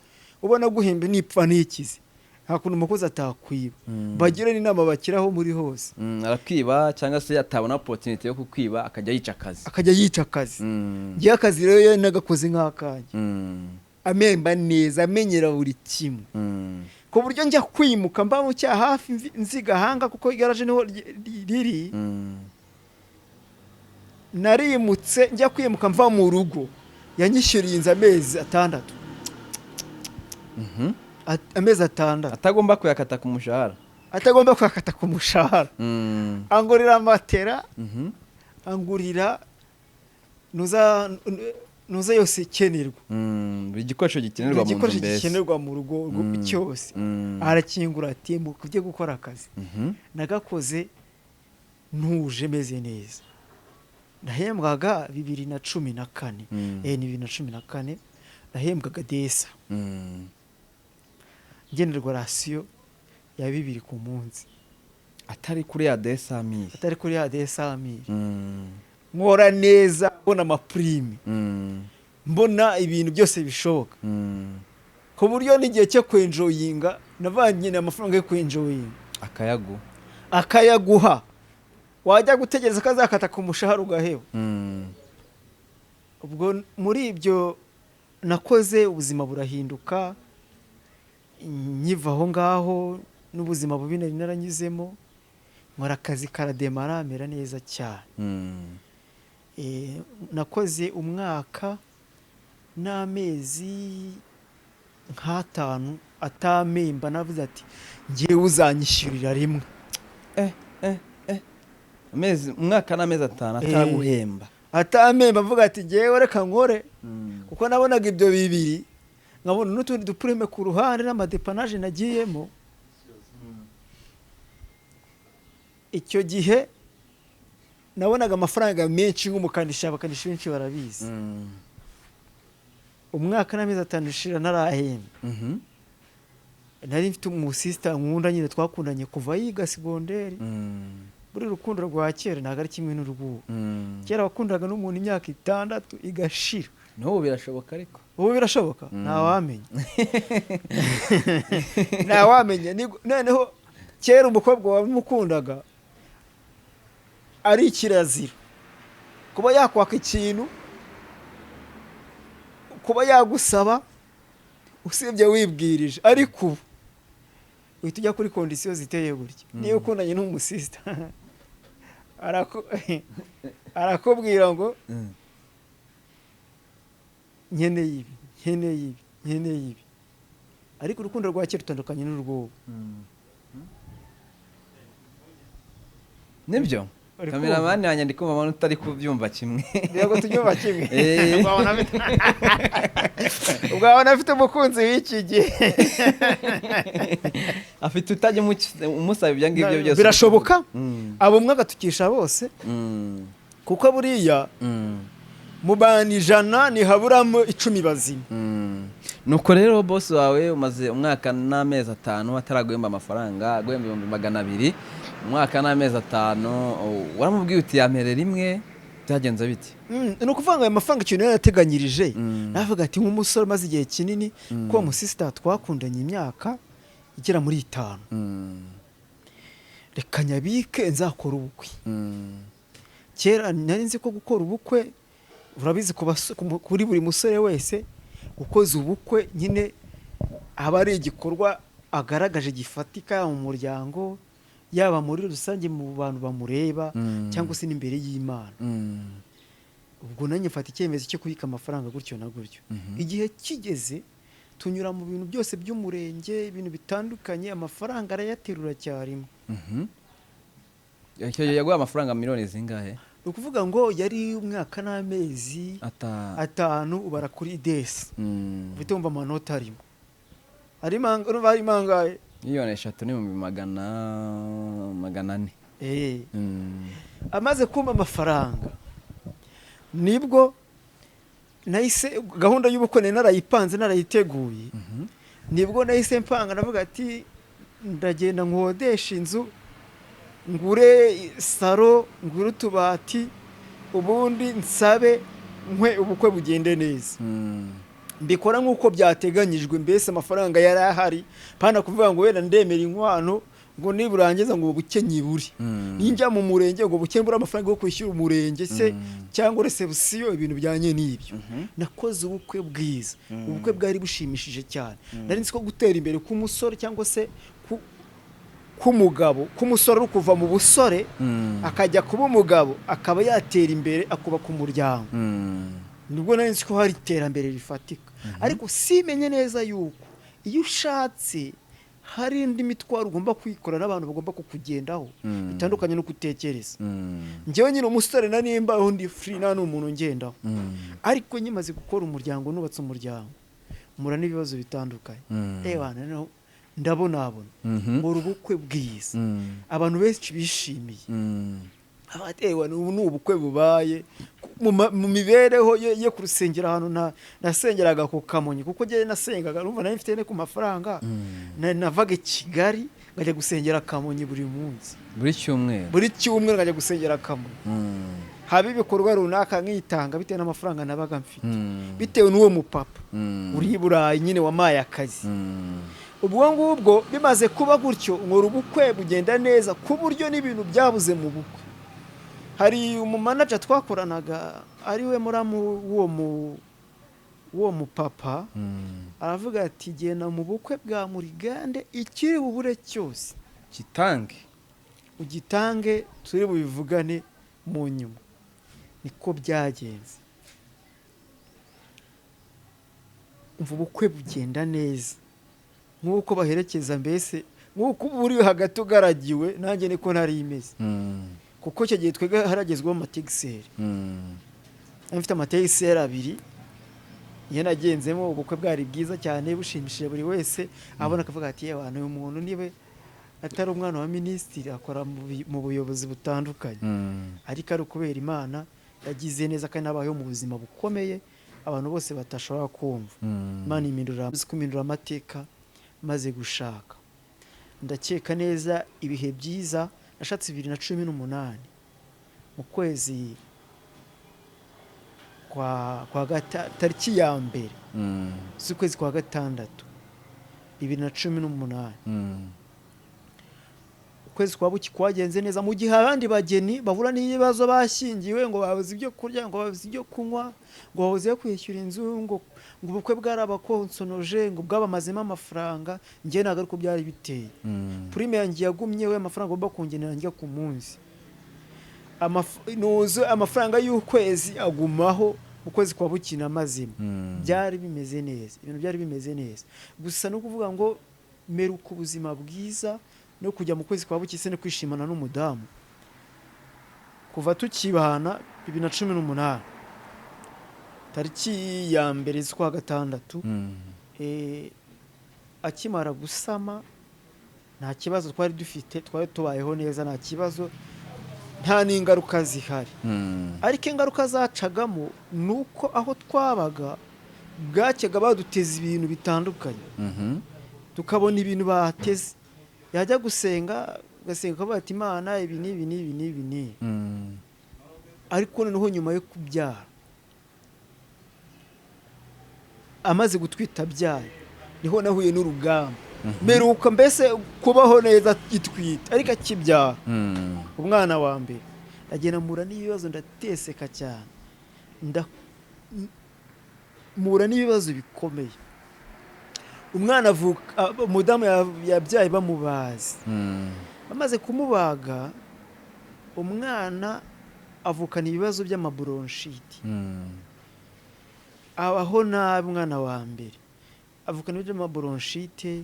ubona guhemba nipfa ntikize, nta kuntu umukozi atakwiba. Bagire n'inama bakiraho muri hose. Arakwiba cyangwa se atabona opportunity yo kukwiba akajya yica akazi. Akajya yica akazi. Ngewe akazi rero iyo nagakoze nk'akanjye, ampemba neza, amenyera buri kimwe, ku buryo njya kwimuka mba mu cyaha hafi nzi Gahanga, kuko igaraje niho riri. Narimutse, njya kwimuka mva mu rugo yanyishyuriye inzu amezi 6. Amezi 6. Atagomba kuyakata ku mushahara. Atagomba kuyakata ku mushahara. Angurira matera, angurira nuza yose ikenerwa. Buri gikoresho gikenerwa mu nzu igikoresho mbese. Gikenerwa mu rugo cyose. Arakingura ati mu kujya gukora akazi. Nagakoze ntuje, meze neza. Nahembwaga 2014. Ni 2014 nahembwaga desa, ngenerwa ration ya 2 ku munsi. Atari kuri ya 200 000? Atari kuri ya 200 000. Nkora neza, mbona ama prime, mbona ibintu byose bishoboka, ku buryo n'igihe cyo kwenjoyinga navanye amafaranga yo kwenjoyinga. Akayagu. Akayaguha, wajya gutegereza ko azakata ku mushahara ugaheba. Ubwo muri ibyo nakoze ubuzima burahinduka, nkiva aho ngaho n'ubuzima bubi nari naranyuzemo, nkora akazi karademara, mera neza cyane. Nakoze umwaka n'amezi nk'atanu atampemba, navuze ati ngewe uzanyishyurira rimwe. Amezi, umwaka n'amezi 5 ataraguhemba? Atampemba, mvuga ati ngewe reka nkore, kuko nabonaga ibyo bibiri, nkabona n'utundi du prime ku ruhande n'ama dépannage nagiyemo. Icyo gihe nabonaga amafaranga menshi nk'umukanishi, abakanishi benshi barabizi. Umwaka n'amezi 5 ushira ntarahembwa. Nari mfite umusista nkunda nyine twakundanye kuva yiga segonderi. Buri rukundo rwa kera ntabwo ari kimwe n'urw'ubu. Kera wakundaga n'umuntu imyaka 6 igashira. N'ubu birashoboka ariko. Ubu birashoboka? Ntawamenya. Ntawamenya. Noneho kera umukobwa wamukundaga ari kirazira kuba yakwaka ikintu, kuba yagusaba usibye wibwirije. Ariko ubu uhita ujya kuri kondisiyo ziteye gutya. Niba ukundanye n'umusista arakubwira ngo nkeneye ibi, nkeneye ibi, nkeneye ibi. Ariko urukundo rwa kera rutandukanye n'urw'ubu. Nibyo? Kameramani wanjye ndi kumva abantu utari kubyumva kimwe. Yego tubyumva kimwe. Ubwabona afite umukunzi w'iki gihe. Afite utajya umusaba ibyo ngibyo byose. Birashoboka. Abo umwe agatukisha bose. Kuko buriya mu bantu 100 ntihaburamo 10 bazima. Nuko rero boss wawe umaze umwaka n'amezi 5 ataraguhemba amafaranga, aguhemba 200,000 umwaka n'amezi 5, waramubwiye uti yampere rimwe, byagenze bite? Ni ukuvuga ngo ayo mafaranga ikintu yari yarateganyirije, navuga ati nk'umusore umaze igihe kinini, ko uwo musista twakundanye imyaka igera muri 5, reka nyabike nzakora ubukwe. Kera nari nzi ko gukora ubukwe, urabizi kuri buri musore wese gukoza ubukwe nyine aba ari igikorwa agaragaje gifatika mu muryango, yaba muri rusange mu bantu bamureba, cyangwa se n'imbere y'Imana. Ubwo nanjye mfata icyemezo cyo kubika amafaranga gutyo na gutyo. Igihe kigeze tunyura mu bintu byose by'umurenge, ibintu bitandukanye, amafaranga arayaterura cyarimwe. Icyo gihe yaguha amafaranga miliyoni zingahe? Ni ukuvuga ngo yari umwaka n'amezi 5 ubara kuri desi. Ufite wumva amanota arimo. Urumva harimo angahe? Miliyoni 3 n'ibihumbi 400. Amaze kumpa amafaranga nibwo nahise gahunda y'ubukwe nari narayipanze narayiteguye. Nibwo nahise mpanga navuga ati ndagenda nkodesha inzu, ngure saro, ngure utubati, ubundi nsabe nkwe ubukwe bugende neza. Mbikora nk'uko byateganyijwe, mbese amafaranga yari ahari, pana kuvuga ngo wenda ndemera inkwano ngo niburangiza ngo buke nyiburi. Ninjya mu murenge ngo buke mbura amafaranga yo kwishyura umurenge se cyangwa reception, ibintu bijyanye n'ibyo. Nakoze ubukwe bwiza, ubukwe bwari bushimishije cyane. Nari nzi ko gutera imbere k'umusore cyangwa se k'umugabo, k'umusore uri kuva mu busore akajya kuba umugabo, akaba yatera imbere akubaka umuryango. Nibwo nari nzi ko hari iterambere rifatika. Ariko simenye neza yuko iyo ushatse hari indi mitwaro ugomba kwikora n'abantu bagomba kukugendaho bitandukanye no kutekereza. Njyewe nyine umusore na nimba undi free nta n'umuntu ngendaho. Ariko nyimaze gukora umuryango, nubatse umuryango, mura n'ibibazo bitandukanye. Ewana ndabonabona mu ubukwe bwiza, abantu benshi bishimiye. Abatewa ni ubukwe bubaye mu mibereho ye ku rusengero ahantu nasengeraga ku Kamonyi, kuko njye nasengaga urumva nari mfite ku mafaranga, navaga i Kigali ngajya gusengera Kamonyi buri munsi, buri cyumweru ngajya gusengera Kamonyi. Haba ibikorwa runaka nkitanga bitewe n'amafaranga nabaga mfite, bitewe n'uwo mupapa uri i Burayi nyine wamaye akazi. Ubwo ngubwo bimaze kuba gutyo, nkora ubukwe bugenda neza ku buryo n'ibintu byabuze mu bukwe. Hari umumanager twakoranaga ari we muramu w'uwo mupapa, aravuga ati genda mu bukwe bwa Murigande ikiri bubure cyose kitange ugitange, turi bubivugane mu nyuma. Niko byagenze, umva ubukwe bugenda neza nk'uko baherekeza, mbese nk'uko uri hagati ugaragiwe, nanjye niko nari imeze. Kuko icyo gihe twebwe haragezweho amategiseri, mfite amategiseri 2 niyo nagenzemo. Ubukwe bwari bwiza cyane bushimishije buri wese, abona akavuga ati yewe uyu muntu niwe atari umwana wa minisitiri akora mu buyobozi butandukanye, ariko ari ukubera Imana yagize neza kandi nabayeho mu buzima bukomeye Abantu bose batashobora kumva. Imana impindura, kumindura amateka maze gushaka. Ndakeka neza ibihe byiza nashatse 2018 mu kwezi kwa tariki ya 1 z'ukwezi kwa 6 2018. Ukwezi kwa buki kwagenze neza, mu gihe abandi bageni bahura n'ibibazo bashyingiwe, ngo babuze ibyo kurya, ngo babuze ibyo kunywa, ngo babuze kwishyura inzu, ngo ubukwe bwarabakonsonoje, ngo bwabamazemo amafaranga. Njye ntabwo ariko byari biteye. Prime yanjye yagumyeho, amafaranga bagomba kungenera njya ku munsi, amafaranga y'ukwezi agumaho. Ukwezi kwa buki namazemo byari bimeze neza, ibintu byari bimeze neza. Gusa no kuvuga ngo meruka ubuzima bwiza no kujya mu kwezi kwa buki se no kwishimana n'umudamu kuva tukibana 2018 tariki ya 1 z'ukwa 6. Akimara gusama nta kibazo twari dufite, twari tubayeho neza, nta kibazo, nta n'ingaruka zihari. Ariko ingaruka zacagamo ni uko aho twabaga bwacyaga baduteza ibintu bitandukanye, tukabona ibintu bateze, yajya gusenga ugasenga ukavuga ati Imana ibi n'ibi n'ibi n'ibi n'ibi. Ariko noneho nyuma yo kubyara, amaze gutwita abyaye, niho nahuye n'urugamba. Meruka mbese kubaho neza agitwita, ariko akibyara umwana wa mbere agenda mpura n'ibibazo, ndateseka cyane, mpura n'ibibazo bikomeye. Umwana avuka, umudamu yabyaye bamubaze, bamaze kumubaga umwana avukana ibibazo by'amabronchite, abaho nabi. Umwana wa mbere avukana ibibazo by'amabronchite,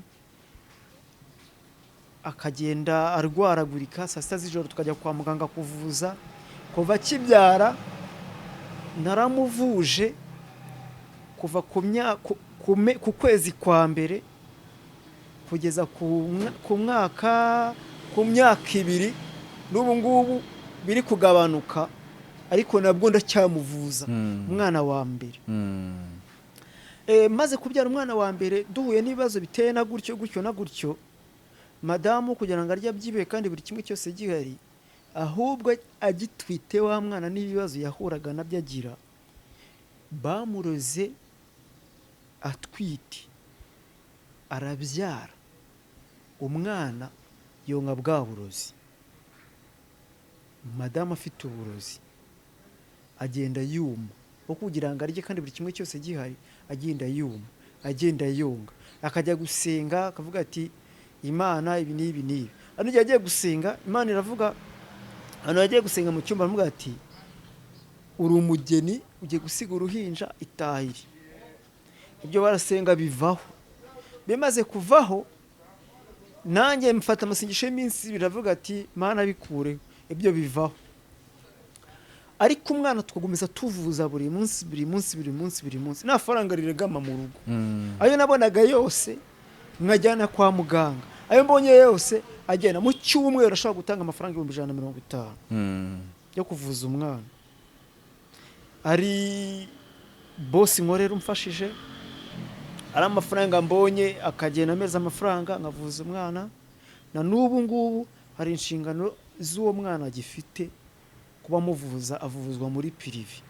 akagenda arwaragurika, saa 6 z'ijoro tukajya kwa muganga kuvuza. Kuva akibyara naramuvuje kuva ku kwezi kwa mbere kugeza ku mwaka, ku myaka 2, n'ubu ngubu biri kugabanuka, ariko nabwo ndacyamuvuza. Umwana wa mbere, maze kubyara umwana wa mbere duhuye n'ibibazo biteye na gutyo gutyo na gutyo. Madamu kugira ngo arye abyibuhe kandi buri kimwe cyose gihari, ahubwo agitwite wa mwana n'ibibazo yahuraga nabyo agira, bamuroze atwite, arabyara umwana yonka bwa burozi. Madamu afite uburozi, agenda yuma aho kugira ngo arye kandi buri kimwe cyose gihari, agenda yuma, agenda yunga, akajya gusenga akavuga ati Imana ibi n'ibi n'ibi. Hano igihe agiye gusenga Imana iravuga, hano yagiye gusenga mu cyumba aravuga ati uri umugeni ugiye gusiga uruhinja, itahire. Ibyo barasenga bivaho. Bimaze kuvaho nanjye mfata amasengesho y'iminsi ibiri, aravuga ati Mana bikureho, ibyo bivaho. Ariko umwana tukagumiza tuvuza buri munsi buri munsi buri munsi buri munsi, nta faranga riregama mu rugo. Ayo nabonaga yose nkajyana kwa muganga, ayo mbonye yose agenda. Mu cyumweru ashobora gutanga amafaranga 150,000 yo kuvuza umwana. Ari bosi nkorera umfashije, ari amafaranga mbonye akagenda ameza amafaranga nkavuza umwana. Na n'ubu ngubu hari inshingano z'uwo mwana agifite kuba amuvuza, avuzwa muri privé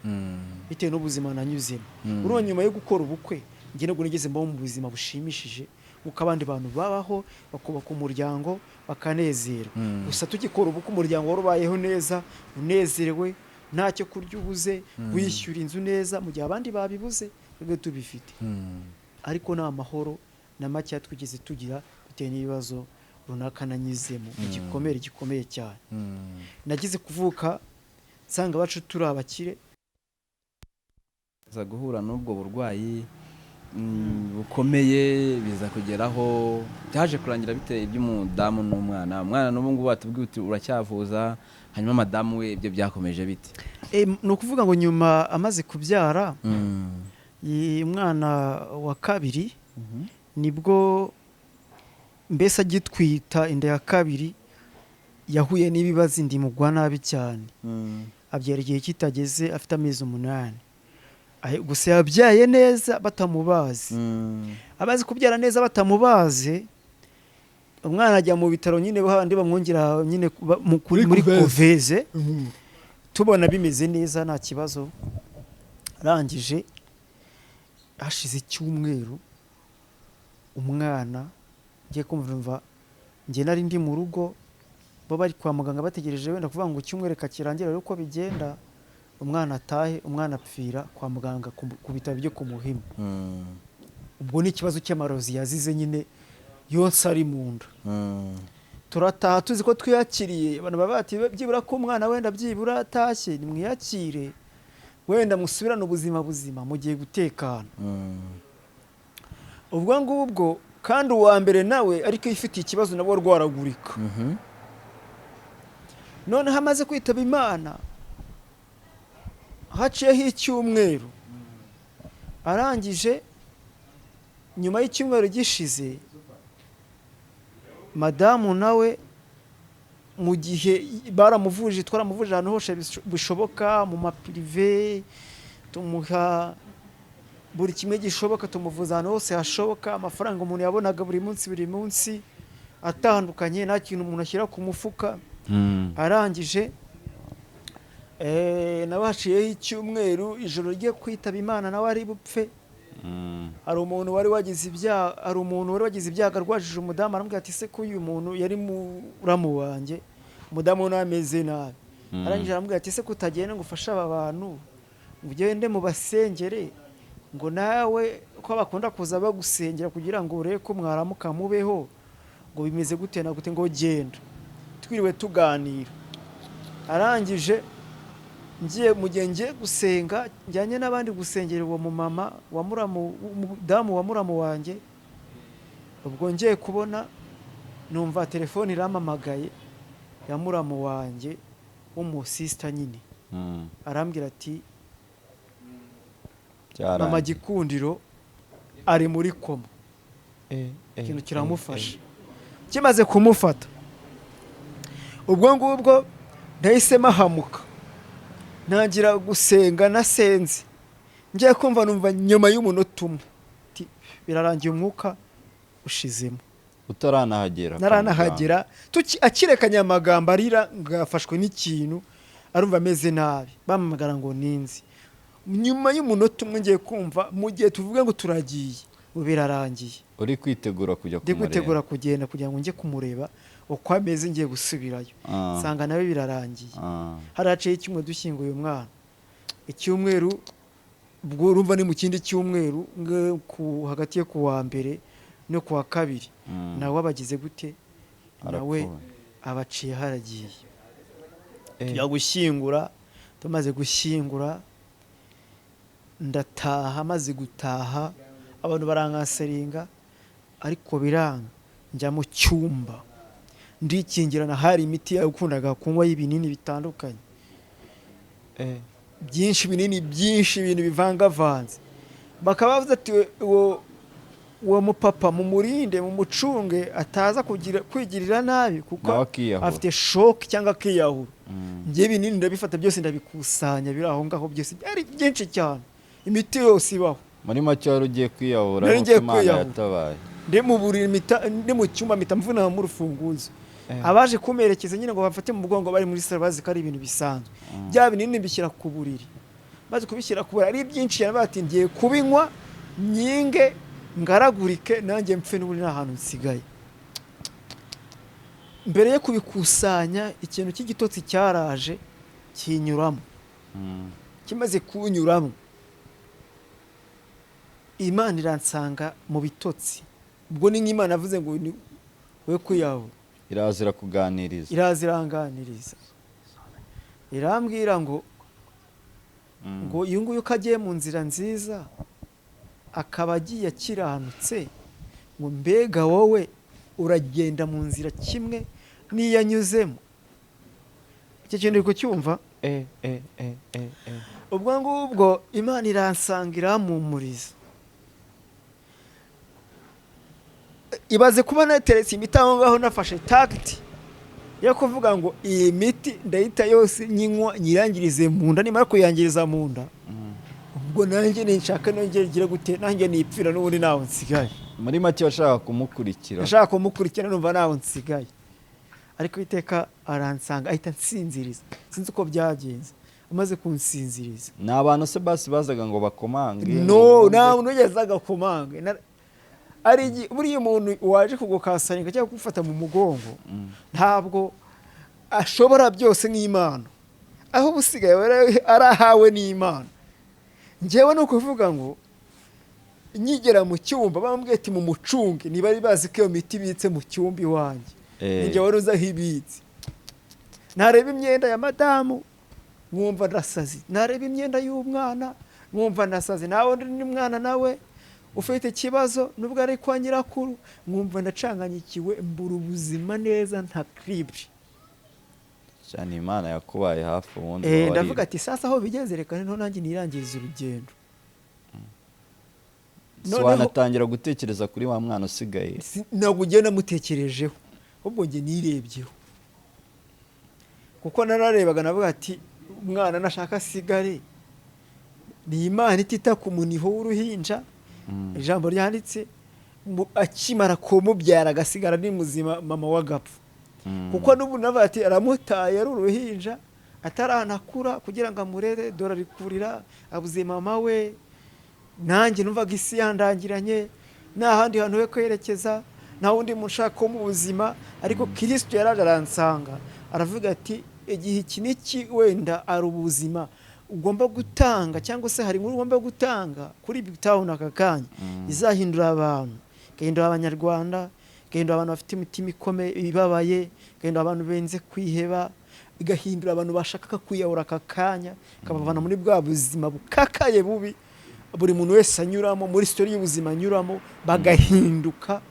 bitewe n'ubuzima nanyuzemo. Urumva nyuma yo gukora ubukwe njye nubwo nigeze mbaho mu buzima bushimishije nk'uko abandi bantu babaho, bakubaka umuryango bakanezerwa. Gusa tugikora ubukwe umuryango wari ubayeho neza, unezerewe, ntacyo kurya ubuze, wishyura inzu neza, mu gihe abandi babibuze twebwe tubifite. Ariko nta mahoro na make twigeze tugira bitewe n'ibibazo runaka nanyuzemo, igikomere gikomeye cyane nagize kuvuka nsanga abacu turi abakire. Za guhura n'ubwo burwayi bukomeye biza kugeraho byaje kurangira biteye iby'umudamu n'umwana. Umwana n'ubu ngubu batubwiye uti uracyavuza, hanyuma madamu we ibyo byakomeje bite? Ni ukuvuga ngo nyuma amaze kubyara umwana wa kabiri, nibwo mbese agitwita inda ya kabiri yahuye n'ibibazo, inda imugwa nabi cyane, abyara igihe kitageze afite amezi 8. Gusa yabyaye neza batamubazi. Abazi kubyara neza batamubaze, umwana ajya mu bitaro nyine, handi bamwongera nyine Muri muri couveuse. Couveuse, tubona bimeze neza, nta kibazo. Arangije hashize icyumweru, umwana ngiye kumva numva, njye nari ndi mu rugo, bo bari kwa muganga bategereje wenda kuvuga ngo icyumweru kakirangira rero uko bigenda umwana atahe. Umwana apfira kwa muganga ku bitaro byo ku Muhima. Ubwo ni ikibazo cy'amarozi yazize nyine yonsa ari mu nda. Turataha tuzi ko twiyakiriye. Abantu baba bati byibura ko umwana wenda byibura atashye, nimwiyakire, wenda musubirane ubuzima buzima, mugiye gutekana. Ubwo ngubwo kandi uwa mbere nawe ariko ifitiye ikibazo, nabo rwaragurika. Noneho amaze kwitaba Imana haciyeho icyumweru. Arangije nyuma y'icyumweru gishize, madamu nawe mu gihe baramuvuje, twaramuvuje ahantu hose bishoboka, mu ma privé, tumuha buri kimwe gishoboka, tumuvuza ahantu hose hashoboka. Amafaranga umuntu yabonaga buri munsi buri munsi atandukanye, nta kintu umuntu ashyira ku mufuka. Arangije nawe haciyeho icyumweru, ijoro rye kwitaba Imana nawe ari bupfe, hari umuntu wari wagize ibyago arwajije umudamu. Aramubwira ati: "Se ko uyu muntu yari muramu wanjye, umudamu we nawe ameze nabi?" Arangije aramubwira ati: "Se ko utagenda ngo ufashe aba bantu, ngo ugende mu basengere, ngo nawe ko bakunda kuza bagusengera kugira ngo urebe ko mwaramuka mubeho, ngo bimeze gute na gute, ngo genda." Twiriwe tuganira. Arangije ngiye, mu gihe ngiye gusenga, njyanye n'abandi gusengera uwo mumama wa muramu, umudamu wa muramu wanjye, ubwo ngiye kubona numva telefone irampamagaye ya muramu wanjye w'umusisita nyine. Arambwira ati: Byarangiye. "Mama Gikundiro ari muri koma." Ikintu kiramufasha. Kimaze kumufata, ubwo ngubwo nahise mahamuka ntangira gusenga. Nasenze, ngiye kumva numva nyuma y'umunota umwe ati: "Birarangiye, umwuka ushizemo." Utaranahagera kwa Naranahagera akirekanye amagambo arira ngo yafashwe n'ikintu, arumva ameze nabi, bampamagara ngo ninzi. Nyuma y'umunota umwe ngiye kumva, mu gihe tuvuga ngo turagiye, ubu birarangiye. Muganga. Uri kwitegura kujya Ndi kumureba. kwitegura kugenda kugira ngo njye kumureba uko ameze, ngiye gusubirayo nsanga nawe birarangiye. Hari haciyeho icyumweru dushyinguye umwana. Icyumweru, ubwo urumva ni mu kindi cyumweru hagati yo ku wa mbere no ku wa kabiri. Nawe abagize gute nawe? Arapfuye. Abaciye haragiye. Tujya gushyingura. Tumaze gushyingura ndataha. Maze gutaha abantu barankanseringa ariko biranga. Njya mu cyumba ndikingirana. Hari imiti yakundaga kunywa y'ibinini bitandukanye byinshi, ibinini byinshi, ibintu bivangavanze. Bakaba bavuze ati: Uwo mupapa mumurinde, mumucunge, ataza kugira kwigirira nabi kuko Nawe akiyahura. afite shock cyangwa akiyahura." Njye ibinini ndabifata byose, ndabikusanya, biri aho ngaho byose, byari byinshi cyane, imiti yose ibaho. Muri make wari ugiye kwiyahura, Nari nuko ngiye Imana kwiyahura. yatabaye. Ndi mu buriri ndi mu cyumba, mpita mvuna mu rufunguzo. Abaje kumerekeza nyine ngo bafate mu mugongo bari muri salo, bazi ko ari ibintu bisanzwe. Bya binini mbishyira ku buriri. Maze kubishyira ku buriri ari byinshi cyane, bati ngiye kubinywa nyinge ngaragurike nanjye mpfe, n'ubundi nta hantu nsigaye. Mbere yo kubikusanya, ikintu cy'igitotsi cyaraje kinyuramo. Kimaze kunyuramo, Imana iransanga mu bitotsi. Ubwo ni nk'Imana yavuze ngo ni we kwiyahura. Iraza irakuganiriza. Iraza iranganiriza, irambwira ngo ngo uyu nguyu uko agiye mu nzira nziza, akaba agiye akiranutse, ngo mbega wowe uragenda mu nzira kimwe n'iyo anyuzemo? Icyo kintu uri kucyumva? Ubwo ngubwo Imana iransanga irampumuriza. Ibaze kuba nateretse imiti aho ngaho, nafashe tagiti yo kuvuga ngo iyi miti ndayita yose nyinywa nyirangirize mu nda, nimara kuyangiriza mu nda. Ubwo nanjye ninshaka nongere ngira gute, nanjye nipfira n'ubundi ntawe nsigaye. Muri make washaka kumukurikira. Nashaka kumukurikira, numva ntawe nsigaye, ariko iteka aransanga ahita ansinziriza. Sinzi uko byagenze, amaze kunsinziriza. Ni abantu se basi bazaga ngo bakomange? No, nta muntu wigeze agakomanga. Buriya umuntu waje kugukasaringa cyangwa kugufata mu mugongo ntabwo ashobora byose nk'Imana, aho ubusigaye arahawe n'Imana. Njyewe ni ukuvuga ngo nkigera mu cyumba bambwiye ati mumucunge, ntibari bazi ko iyo miti ibitse mu cyumba iwanjye. Ninjye wari uzi aho ibitse. Nareba imyenda ya madamu nkumva ndasaze, nareba imyenda y'umwana nkumva ndasaze, nawe undi mwana nawe ufite ikibazo nubwo ari kwa nyirakuru, nkumva ndacanganyikiwe, mbura ubuzima neza nta kiribwe. Cyane, Imana yakubaye hafi ubundi. Ndavuga ati sasa aho bigeze reka noneho nanjye nirangirize urugendo. Si wanatangira gutekereza kuri wa mwana usigaye? Ntabwo ugenda mutekerejeho, ahubwo njye nirebyeho, kuko nararebaga navuga ati umwana nashaka asigare, ni Imana itita ku muniho w'uruhinja. Ijambo ryanditse akimara kumubyara agasigara ni muzima, mama we agapfa. Kuko n'ubu navuga ati aramutaye ari uruhinja ataranakura kugira ngo amurere, dore ari kurira abuze mama we. Nanjye numvaga isi yandangiranye, nta handi hantu ho kwerekeza, nta wundi muntu ushaka ko mu buzima. Ariko Kristo yaraje aransanga, aravuga ati igihe iki n'iki wenda ari ubuzima ugomba gutanga, cyangwa se hari inkuru ugomba gutanga kuri Big Town aka kanya izahindura abantu, igahindura Abanyarwanda, igahindura abantu bafite imitima ikomeye ibabaye, igahindura abantu benze kwiheba, igahindura abantu bashaka kwiyahura aka kanya, ikabavana muri bwa buzima bukakaye bubi buri muntu wese anyuramo muri story y'ubuzima anyuramo, bagahinduka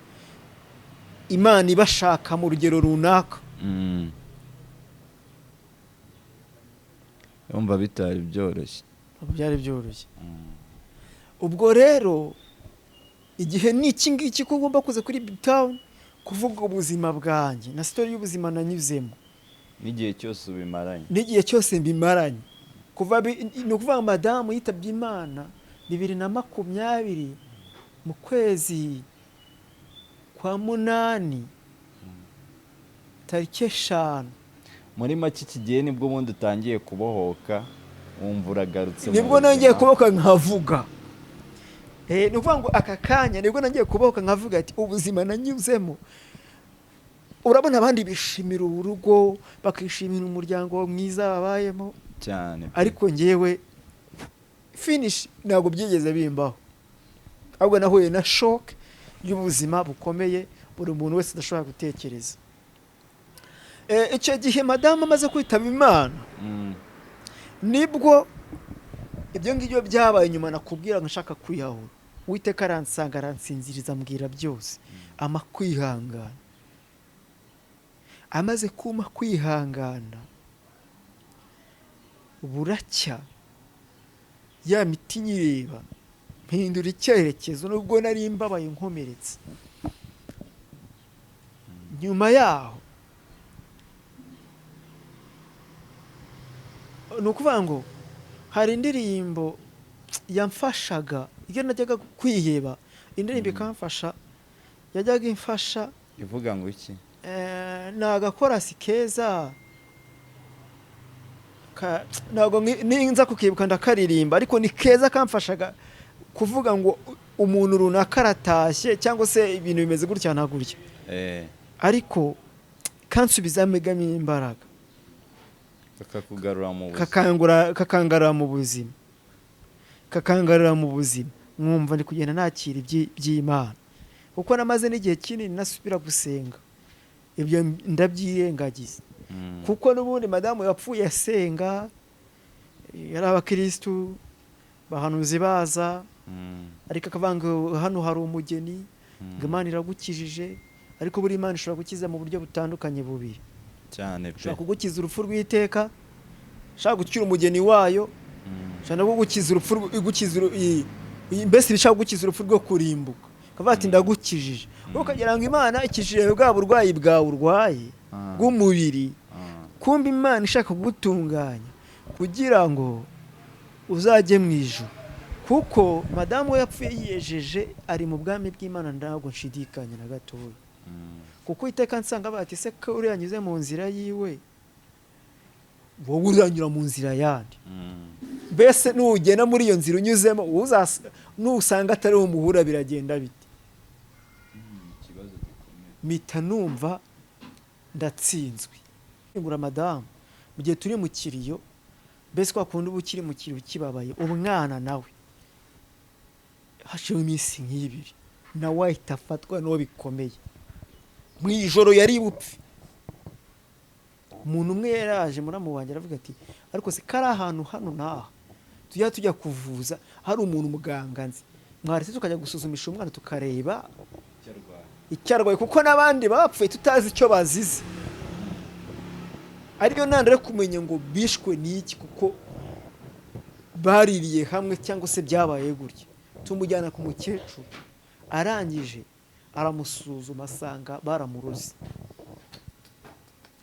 Imana ibashaka mu rugero runaka. Yumva bitari byoroshye. Byari byoroshye. Ubwo rero igihe ni iki ngiki ko ugomba kuza kuri Big Town kuvuga ubuzima bwanjye na story y'ubuzima nanyuzemo n'igihe cyose ubimaranye. N'igihe cyose mbimaranye. Kuva ni ukuvuga ngo madamu yitabye Imana 2020 mu kwezi kwa 8 tariki 5. Muri make iki gihe nibwo ubundi utangiye kubohoka, wumva uragarutse mu Nibwo nongeye buzima. kubohoka nkavuga. Ni ukuvuga ngo aka kanya nibwo nagiye kubohoka nkavuga ati ubuzima nanyuzemo. Urabona abandi bishimira urugo, bakishimira umuryango mwiza babayemo cyane, ariko njyewe finish ntabwo byigeze bimbaho, ahubwo nahuye na shock y'ubuzima bukomeye buri muntu wese adashobora gutekereza. Icyo gihe madamu amaze kwitaba Imana, nibwo ibyo ngibyo byabaye. Nyuma nakubwira ngo nshaka kwiyahura, Uwiteka aransanga aransinziriza, ambwira byose, ama kwihangana. Amaze kuma kwihangana, buracya ya miti nyireba mpindura icyerekezo, nubwo nari mbabaye nkomeretse. Nyuma yaho ni ukuvuga ngo hari indirimbo yamfashaga iyo najyaga kwiheba, indirimbo ikamfasha, yajyaga imfasha. Ivuga ngo iki? Ni agakorasi keza, ntabwo ninza kukibuka ndakaririmba, ariko ni keza kamfashaga kuvuga ngo umuntu runaka aratashye cyangwa se ibintu bimeze gutya na gutya, ariko kansubizamo imbaraga, kakakugarura mu buzima, kakangarura mu buzima, kakangarura mu buzima, nkumva ndi kugenda nakira iby'Imana, kuko namaze n'igihe kinini nasubira gusenga, ibyo ndabyirengagiza. Kuko n'ubundi madamu yapfuye asenga, yari abakirisitu, bahanuzi baza, ariko akavuga ngo hano hari umugeni, ngo Imana iragukijije. Ariko buri Imana ishobora gukiza mu buryo butandukanye bubiri cyane pe. Ishobora kugukiza urupfu rw'iteka, ishobora gukira umugeni wayo, ishobora no kugukiza urupfu igukiza mbese ishobora kugukiza urupfu rwo kurimbuka, ikavuga ati ndagukijije, wowe ukagira ngo Imana ikijije bwa burwayi bwawe urwaye bw'umubiri, kumbe Imana ishaka kugutunganya kugira ngo uzajye mu ijuru. Kuko madamu we yapfuye yiyejeje, ari mu bwami bw'Imana, ntabwo nshidikanya na gatoya. Kuko iteka nsanga bati: "Se ko uriya anyuze mu nzira yiwe, wowe uranyura mu nzira yandi?" Mbese nugenda muri iyo nzira unyuzemo, nusanga atari umuhura, biragenda bite? Ikibazo gikomeye. Mpita numva ndatsinzwe, ngura madamu mu gihe turi mu kiriyo. Mbese kwa kundi uba ukiri mu kiriyo, ukibabaye, umwana nawe hashizeho iminsi nk'ibiri nawe ahita afatwa n'uwo bikomeye. Mu ijoro yari bupfe. Umuntu umwe yaraje, muramu wanjye, aravuga ati: "Ariko se kari ahantu hano n'aha tujya kuvuza, hari umuntu muganga nzi, mwaretse tukajya gusuzumisha umwana, tukareba Icyo arwaye." icyo arwaye, kuko n'abandi bapfuye tutazi icyo bazize, ariyo ntandaro yo kumenya ngo bishwe n'iki, kuko baririye hamwe cyangwa se byabaye gutya." Tumujyana ku mukecuru, arangije aramusuzuma, asanga baramuroze.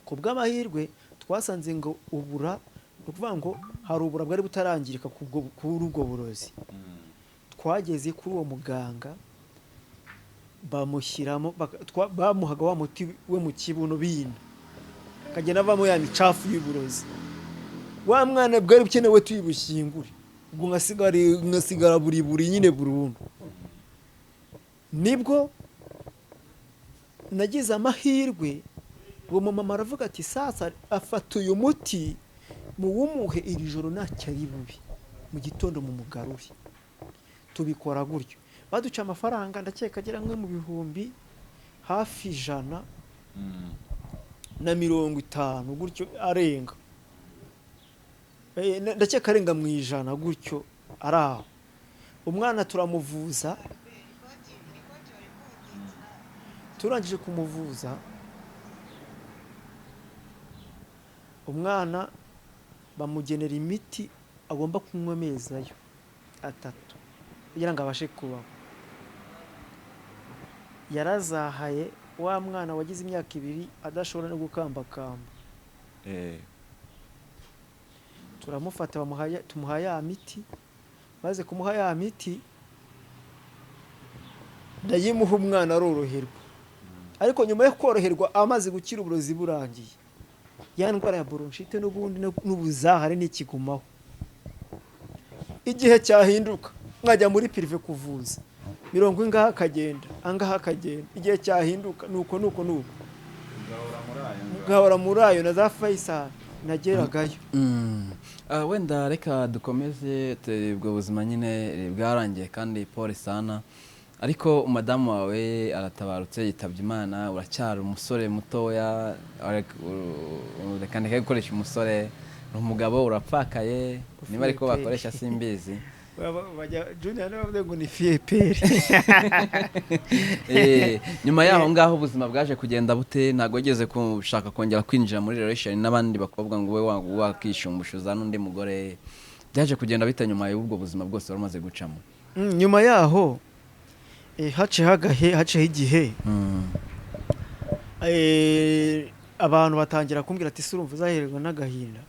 Ku bw'amahirwe twasanze ngo ubura, ni ukuvuga ngo hari ubura bwari butarangirika kuri ubwo burozi. Twageze kuri uwo muganga, bamushyiramo, bamuhaga wa muti we mu kibuno, bina akagenda avamo ya micafu y'uburozi. Wa mwana bwari bukenewe tuyibushyingure, ubwo nkasigara buri buri nyine burundu. Nibwo nagize amahirwe, uwo mumama aravuga ati: "Sasa afata uyu muti muwumuhe iri joro, ntacyo ari bubi, mu gitondo mumugarure." Tubikora gutyo, baduca amafaranga ndakeka agera nko mu bihumbi hafi 150 gutyo, arenga. Ndakeka arenga mu 100 gutyo ari aho. Umwana turamuvuza. Turangije kumuvuza umwana, bamugenera imiti agomba kunywa amezi ayo 3 kugira ngo abashe kubaho. Yarazahaye wa mwana wagize imyaka 2 adashobora no gukambakamba. Turamufata, tumuha ya miti. Maze kumuha ya miti, ndayimuha, umwana aroroherwa. Ariko nyuma yo koroherwa, amaze gukira, uburozi burangiye, ya ndwara ya bronchite n'ubundi n'ubuzahare n'ikigumaho. Igihe cyahinduka nkajya muri privé kuvuza, mirongo ingaha akagenda, angaha akagenda. Igihe cyahinduka nuko nuko nuko. Ugahora muri ayo ngayo. Ngahora muri ayo na za Faisal nageragayo. Wenda reka dukomeze ubwo buzima nyine bwarangiye kandi pole sana, ariko umudamu wawe aratabarutse, yitabye Imana, uracyari umusore mutoya. Reka ndeke gukoresha umusore, uri umugabo, urapfakaye, niba ariko bakoresha simbizi. Junior niwe bavuze ngo ni fiyeperi. Nyuma yaho ngaho ubuzima bwaje kugenda bute? Ntabwo wigeze gushaka kongera kwinjira muri relation n'abandi bakobwa ngo ube wakishumbushuza n'undi mugore? Byaje kugenda bite nyuma y'ubwo buzima bwose wari umaze gucamo? Nyuma yaho haciyeho agahe, haciyeho igihe, abantu batangira kumbwira ati: "Se urumva uzahererwa n'agahinda?"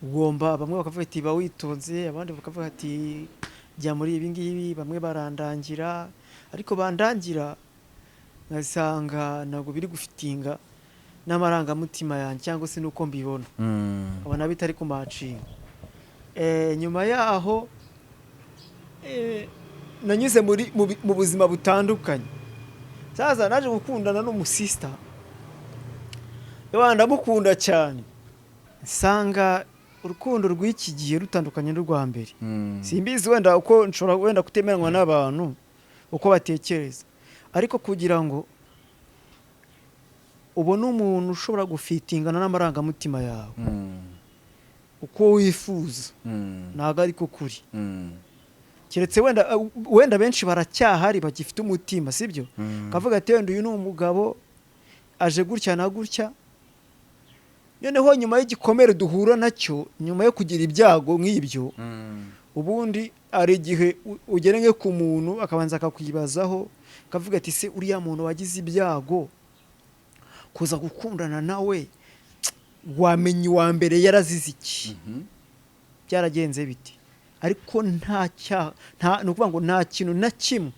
Ugomba, bamwe bakavuga ati: "Ba witonze", abandi bakavuga ati: "Jya muri ibi ngibi". Bamwe barandangira, ariko bandangira nkasanga ntabwo biri gufitinga n'amarangamutima yanjye cyangwa se n'uko mbibona, nkabona bitari kumacinga. Nyuma yaho nanyuze muri mu buzima butandukanye. Sasa naje gukundana n'umusista, ndamukunda cyane, nsanga urukundo rw'iki gihe rutandukanye n'urwa mbere. Simbizi wenda uko nshobora wenda kutemeranywa n'abantu uko batekereza, ariko kugira ngo ubone umuntu ushobora gufitingana n'amarangamutima yawe uko wifuza, ntabwo ariko kuri. Keretse wenda benshi baracyahari bagifite umutima, sibyo? Kavuga ati: "Wenda uyu ni umugabo aje gutya na gutya." Noneho nyuma y'igikomere duhura nacyo, nyuma yo kugira ibyago nk'ibyo, ubundi hari igihe ugera nko ku muntu akabanza akakwibazaho, akavuga ati: "Se uriya muntu wagize ibyago, kuza gukundana nawe, wamenya uwa mbere yarazize iki? Byaragenze bite?" Ariko nta cyaha, nta, ni ukuvuga ngo nta kintu na kimwe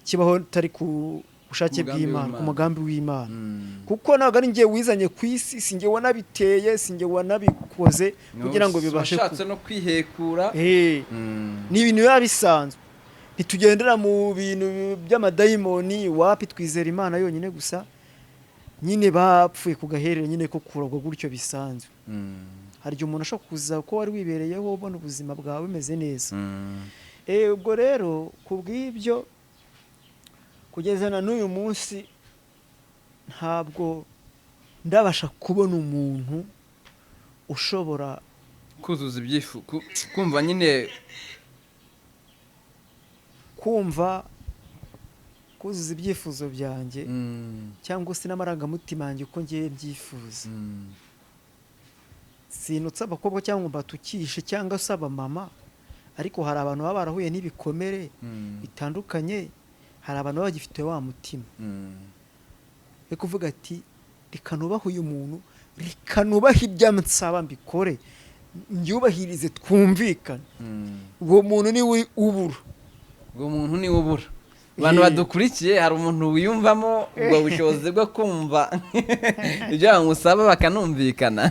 kibaho utari ku bushake Umugambi bw'Imana, ku w'Imana. mugambi w'Imana. Kuko ntabwo ari njye wizanye ku isi, si njye wanabiteye, si njye wanabikoze kugira ngo bibashe Washatse no kwihekura. Ni ibintu biba bisanzwe, ntitugendera mu bintu by'amadayimoni, wapi, twizera Imana yonyine gusa. Nyine bapfuye ku gaherere nyine ko kuragwa gutyo bisanzwe. Hari igihe umuntu ashobora kuza ko wari wibereyeho, ubona ubuzima bwawe bumeze neza. Ubwo rero ku bw'ibyo, kugeza na n'uyu munsi ntabwo ndabasha kubona umuntu ushobora kuzuza kumva nyine kumva kuzuza ibyifuzo byanjye cyangwa se n'amarangamutima yanjye uko ngiye mbyifuza. Sinutse abakobwa cyangwa ngo mbatukishe cyangwa se abamama, ariko hari abantu baba barahuye n'ibikomere bitandukanye, hari abantu baba bagifite wa mutima yo kuvuga ati: "Reka nubahe uyu muntu, reka nubahe ibyo ansaba, mbikore, mbyubahirize, twumvikane." Uwo muntu niwe ubura. Ubwo muntu niwe ubura. Abantu badukurikiye, hari umuntu wiyumvamo ubwo bushobozi bwo kumva ibyo bamusaba bakanumvikana?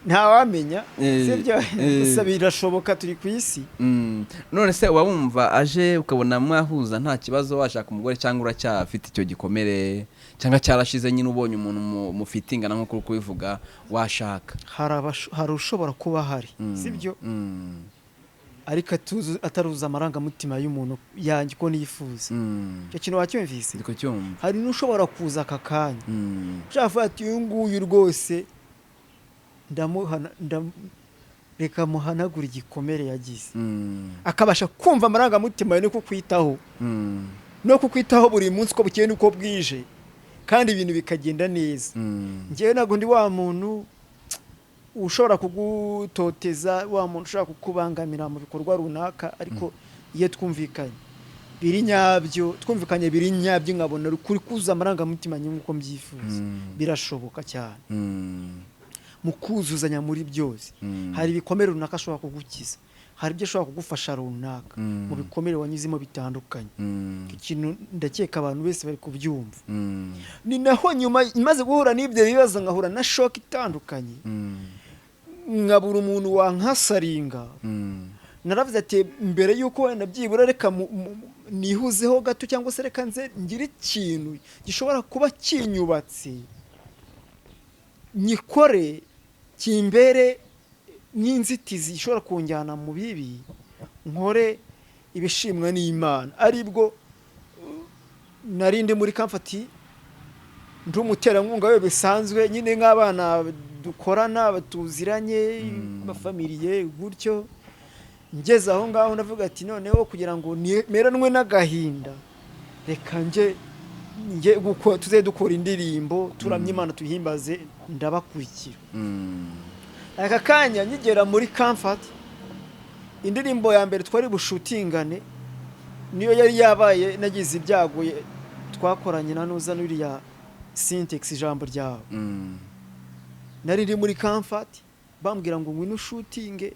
Ntawamenya, sibyo? Gusa birashoboka, turi ku isi. None se uba wumva aje ukabona mwahuza nta kibazo, washaka umugore, cyangwa uracyafite icyo gikomere, cyangwa cyarashize nyine, ubonye umuntu mufite ingana nk'uko uri kubivuga washaka? Hari ushobora kuba ahari, sibyo? Ariko ataruzuza amarangamutima y'umuntu yanjye uko niyifuza. Icyo kintu wacyumvise? Ndi kucyumva. Hari n'ushobora kuza aka kanya ushaka kuvuga ati: "Uyu nguyu rwose ndamuhana, reka muhanagure igikomere yagize," akabasha kumva amarangamutima yawe no kukwitaho no kukwitaho buri munsi uko bukeye n'uko bwije, kandi ibintu bikagenda neza. Njyewe ntabwo ndi wa muntu ushobora kugutoteza, wa muntu ushobora kukubangamira mu bikorwa runaka, ariko iyo twumvikanye biri nyabyo, twumvikanye biri nyabyo, nkabona kuri kuzuza amarangamutima nyine uko mbyifuza, birashoboka cyane mu kuzuzanya muri byose. Hari ibikomere runaka ashobora kugukiza, hari ibyo ashobora kugufasha runaka mu bikomere wanyuzemo bitandukanye. Ikintu ndakeka abantu bose bari kubyumva. Ni naho nyuma maze guhura n'ibyo bibazo, nkahura na shock itandukanye, nkabura umuntu wankasaringa, naravuze ati: "Mbere y'uko wenda byibura reka nihuzeho gato, cyangwa se reka nze ngire ikintu gishobora kuba kinyubatse nyikore, kimbere nk'inzitizi ishobora kunjyana mu bibi, nkore ibishimwa n'Imana." Aribwo nari ndi muri Comfort, ndi umuterankunga we bisanzwe nyine, nk'abana dukorana tuziranye, bafamiliye gutyo. Ngeze aho ngaho ndavuga ati: "Noneho kugira ngo meranwe n'agahinda, reka njye tuze dukora indirimbo turamye Imana, tuhimbaze." Ndabakurikira. Aka kanya nkigera muri Comfort, indirimbo ya mbere twari bushutingane niyo yari yabaye nagize ibyago, twakoranye na nuza n'uriya Syntax, ijambo ryawe. Nari ndi muri Comfort, bambwira ngo ngwino ushutinge,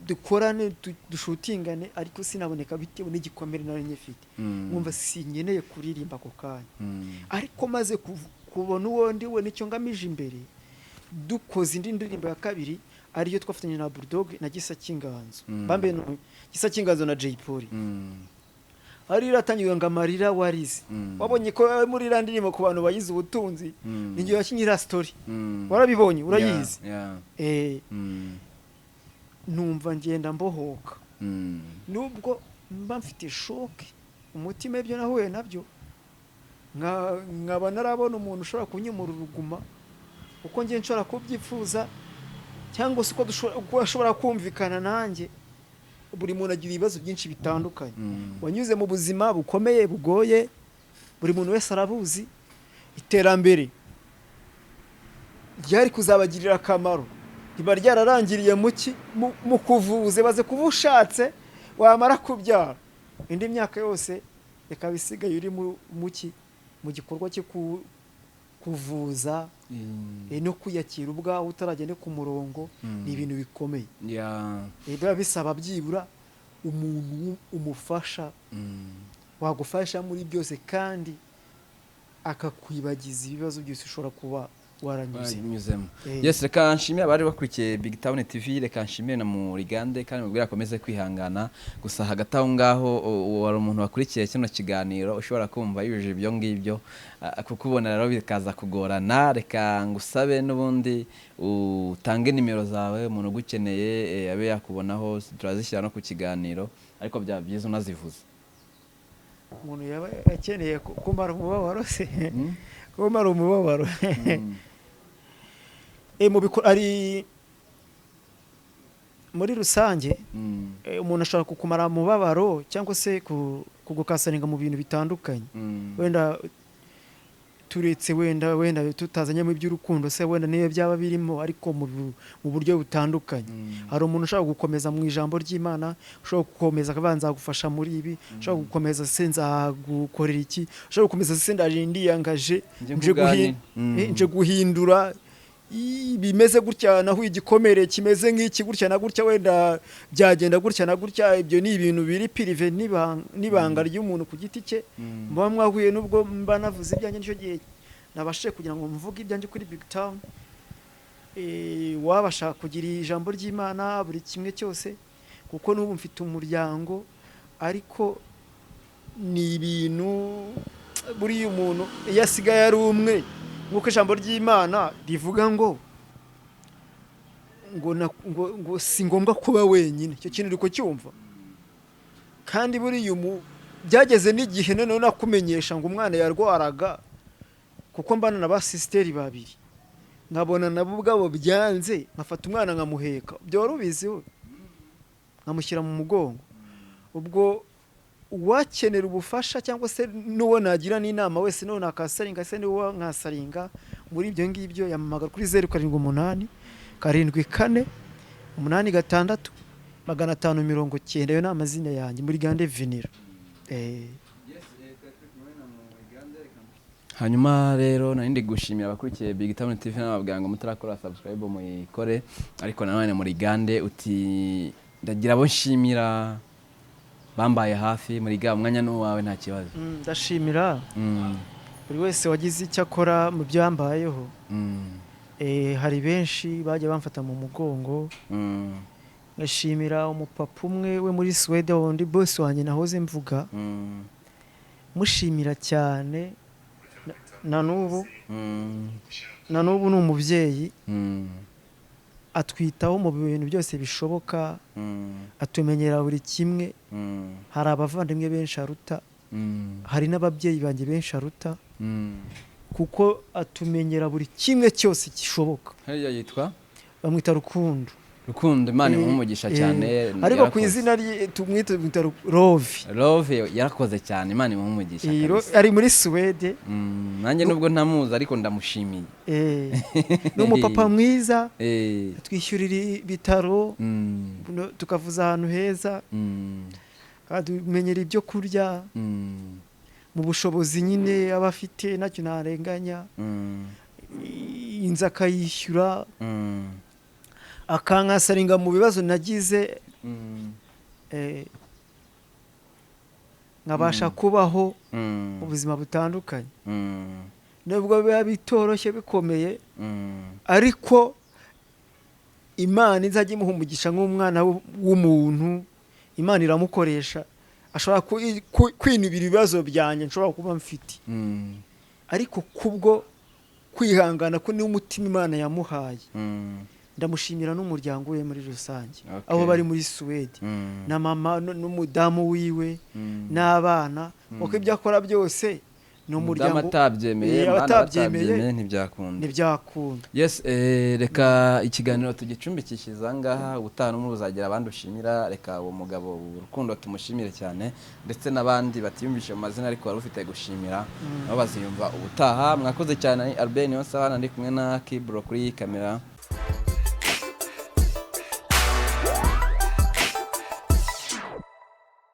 dukorane, dushutingane, ariko sinaboneka bitewe n'igikomere nari nyifite. Nkumva sinkeneye kuririmba ako kanya. Ariko maze kubona uwo ndi we nicyo ngamije imbere, dukoze indi ndirimbo ya kabiri, ariyo twafatanyije na Bulldog na Gisa cy'Inganzo, bambe no Gisa cy'Inganzo na Jay Polly, ari iratangiwe ngo "Amarira warize". Wabonye ko muri iriya ndirimbo, ku bantu bayize ubutunzi, ni njye wakinye iriya story. Warabibonye, urayizi. Yeah. Numva ngenda mbohoka, nubwo mba mfite shock umutima ibyo nahuye nabyo, nkaba narabona umuntu ushobora kunyimura uruguma uko njye nshobora kubyifuza, cyangwa se uko ashobora kumvikana nanjye. Buri muntu agira ibibazo byinshi bitandukanye. Wanyuze mu buzima bukomeye, bugoye, buri muntu wese arabuzi. Iterambere ryari kuzabagirira akamaro riba ryararangiriye mu ki? Mu kuvuze baze kuba ushatse, wamara kubyara, indi myaka yose ikaba isigaye uri mu ki? Mu gikorwa cyo Kuvuza no kwiyakira ubwawe utaragenda ku murongo ni ibintu bikomeye. Biba bisaba byibura umuntu umufasha, wagufasha muri byose kandi akakwibagiza ibibazo byose ushobora kuba waranyuzemo. Waranyuzemo. Yes, reka nshimire abari bakurikiye Big Town TV, reka nshimire na Murigande kandi mubwire akomeze kwihangana. Gusa hagati aho ngaho wari umuntu wakurikiye kino kiganiro ushobora kumva yujuje ibyo ngibyo, kukubona rero bikaza kugorana. Reka ngusabe n'ubundi utange nimero zawe, umuntu ugukeneye abe yakubonaho, turazishyira no ku kiganiro, ariko byaba byiza unazivuze. Umuntu yaba akeneye kumara umubabaro se, kumara umubabaro mu ari muri rusange, umuntu ashobora kukumara umubabaro cyangwa se kugukasaringa mu bintu bitandukanye. Wenda turetse wenda tutazanyemo iby'urukundo se, wenda niyo byaba birimo, ariko mu buryo butandukanye. Hari umuntu ushobora gukomeza mu ijambo ry'Imana, ushobora gukomeza akavuga nzagufasha muri ibi, ushobora gukomeza se nzagukorera iki, ushobora gukomeza se ndaje ndiyangaje nje guhindura bimeze gutya, naho igikomere kimeze nk'iki gutya na gutya, wenda byagenda gutya na gutya. Ibyo ni ibintu biri prive n'ibanga ry'umuntu ku giti cye. Muba mwahuye n'ubwo mba navuze ibyanjye, nicyo gihe nabashije kugira ngo mvuge ibyanjye kuri Big Town. Wabasha kugira ijambo ry'Imana buri kimwe cyose, kuko n'ubu mfite umuryango, ariko ni ibintu buriya umuntu iyo asigaye ari umwe, nk'uko ijambo ry'Imana rivuga ngo ngo si ngombwa kuba wenyine. Icyo kintu uri kucyumva? Kandi buriya byageze n'igihe noneho nakumenyesha ngo umwana yarwaraga, kuko mbana na ba sisiteri babiri, nkabona nabo ubwabo byanze, nkafata umwana nkamuheka, ibyo wari ubizi we, nkamushyira mu mugongo. Ubwo uwakenera ubufasha cyangwa se n'uwo nagira n'inama wese, n'uwo nakasaringa se n'uwo nkasaringa muri ibyo ngibyo, yamamagara kuri 0 7 8 7 4 8 6 590. Ayo ni amazina yanjye, Murigande Venera. Hanyuma rero nari ndi gushimira abakurikiye Big Town TV, nababwira ngo mutarakora subscribe muyikore, ariko nanone Murigande uti ndagira abo nshimira bambaye hafi. Muriga, umwanya n'uwawe nta kibazo. Ndashimira buri wese wagize icyo akora mu byambayeho. Hari benshi bajya bamfata mu mugongo. Ngashimira umupapa umwe we muri Sweden, wundi boss wanjye nahoze mvuga, mushimira cyane na n'ubu ni umubyeyi, atwitaho mu bintu byose bishoboka, atumenyera buri kimwe. Hari abavandimwe benshi aruta, hari n'ababyeyi banjye benshi aruta, kuko atumenyera buri kimwe cyose gishoboka. Hariya yitwa? Bamwita Rukundo. Rukundo, Imana imuhe cyane. Ariko ku izina rye tumwita Rovi. Rovi yarakoze cyane, Imana imuhe umugisha. Ari muri Swede. Nanjye nubwo ntamuzi ariko ndamushimiye. Ni umupapa mwiza, atwishyurira ibitaro, tukavuza ahantu heza, atumenyera ibyo kurya mu bushobozi nyine aba afite, ntacyo ntarenganya. Inzu akayishyura, akankasaringa mu bibazo nagize, nkabasha kubaho mu buzima butandukanye, nubwo biba bitoroshye bikomeye, ariko Imana izajya imuha umugisha nk'umwana w'umuntu. Imana iramukoresha, ashobora kwinubira ibibazo byanjye nshobora kuba mfite, ariko kubwo kwihangana ko niwo umutima Imana yamuhaye. Ndamushimira n'umuryango we muri rusange, aho bari muri Swede, na mama n'umudamu wiwe n'abana, kuko ibyo akora byose ni umuryango. Atabyemeye ntibyakunda. Yes, reka ikiganiro tugicumbikishiriza aha ngaha, ubutaha n'umwe uzagira abandi ushimira. Reka uwo mugabo Rukundo tumushimire cyane, ndetse n'abandi batiyumvishe mu mazina ariko wari ufite gushimira nabo baziyumva ubutaha. Mwakoze cyane. Albert Niyonsaba, ndi kumwe na Kibro kuri kamera.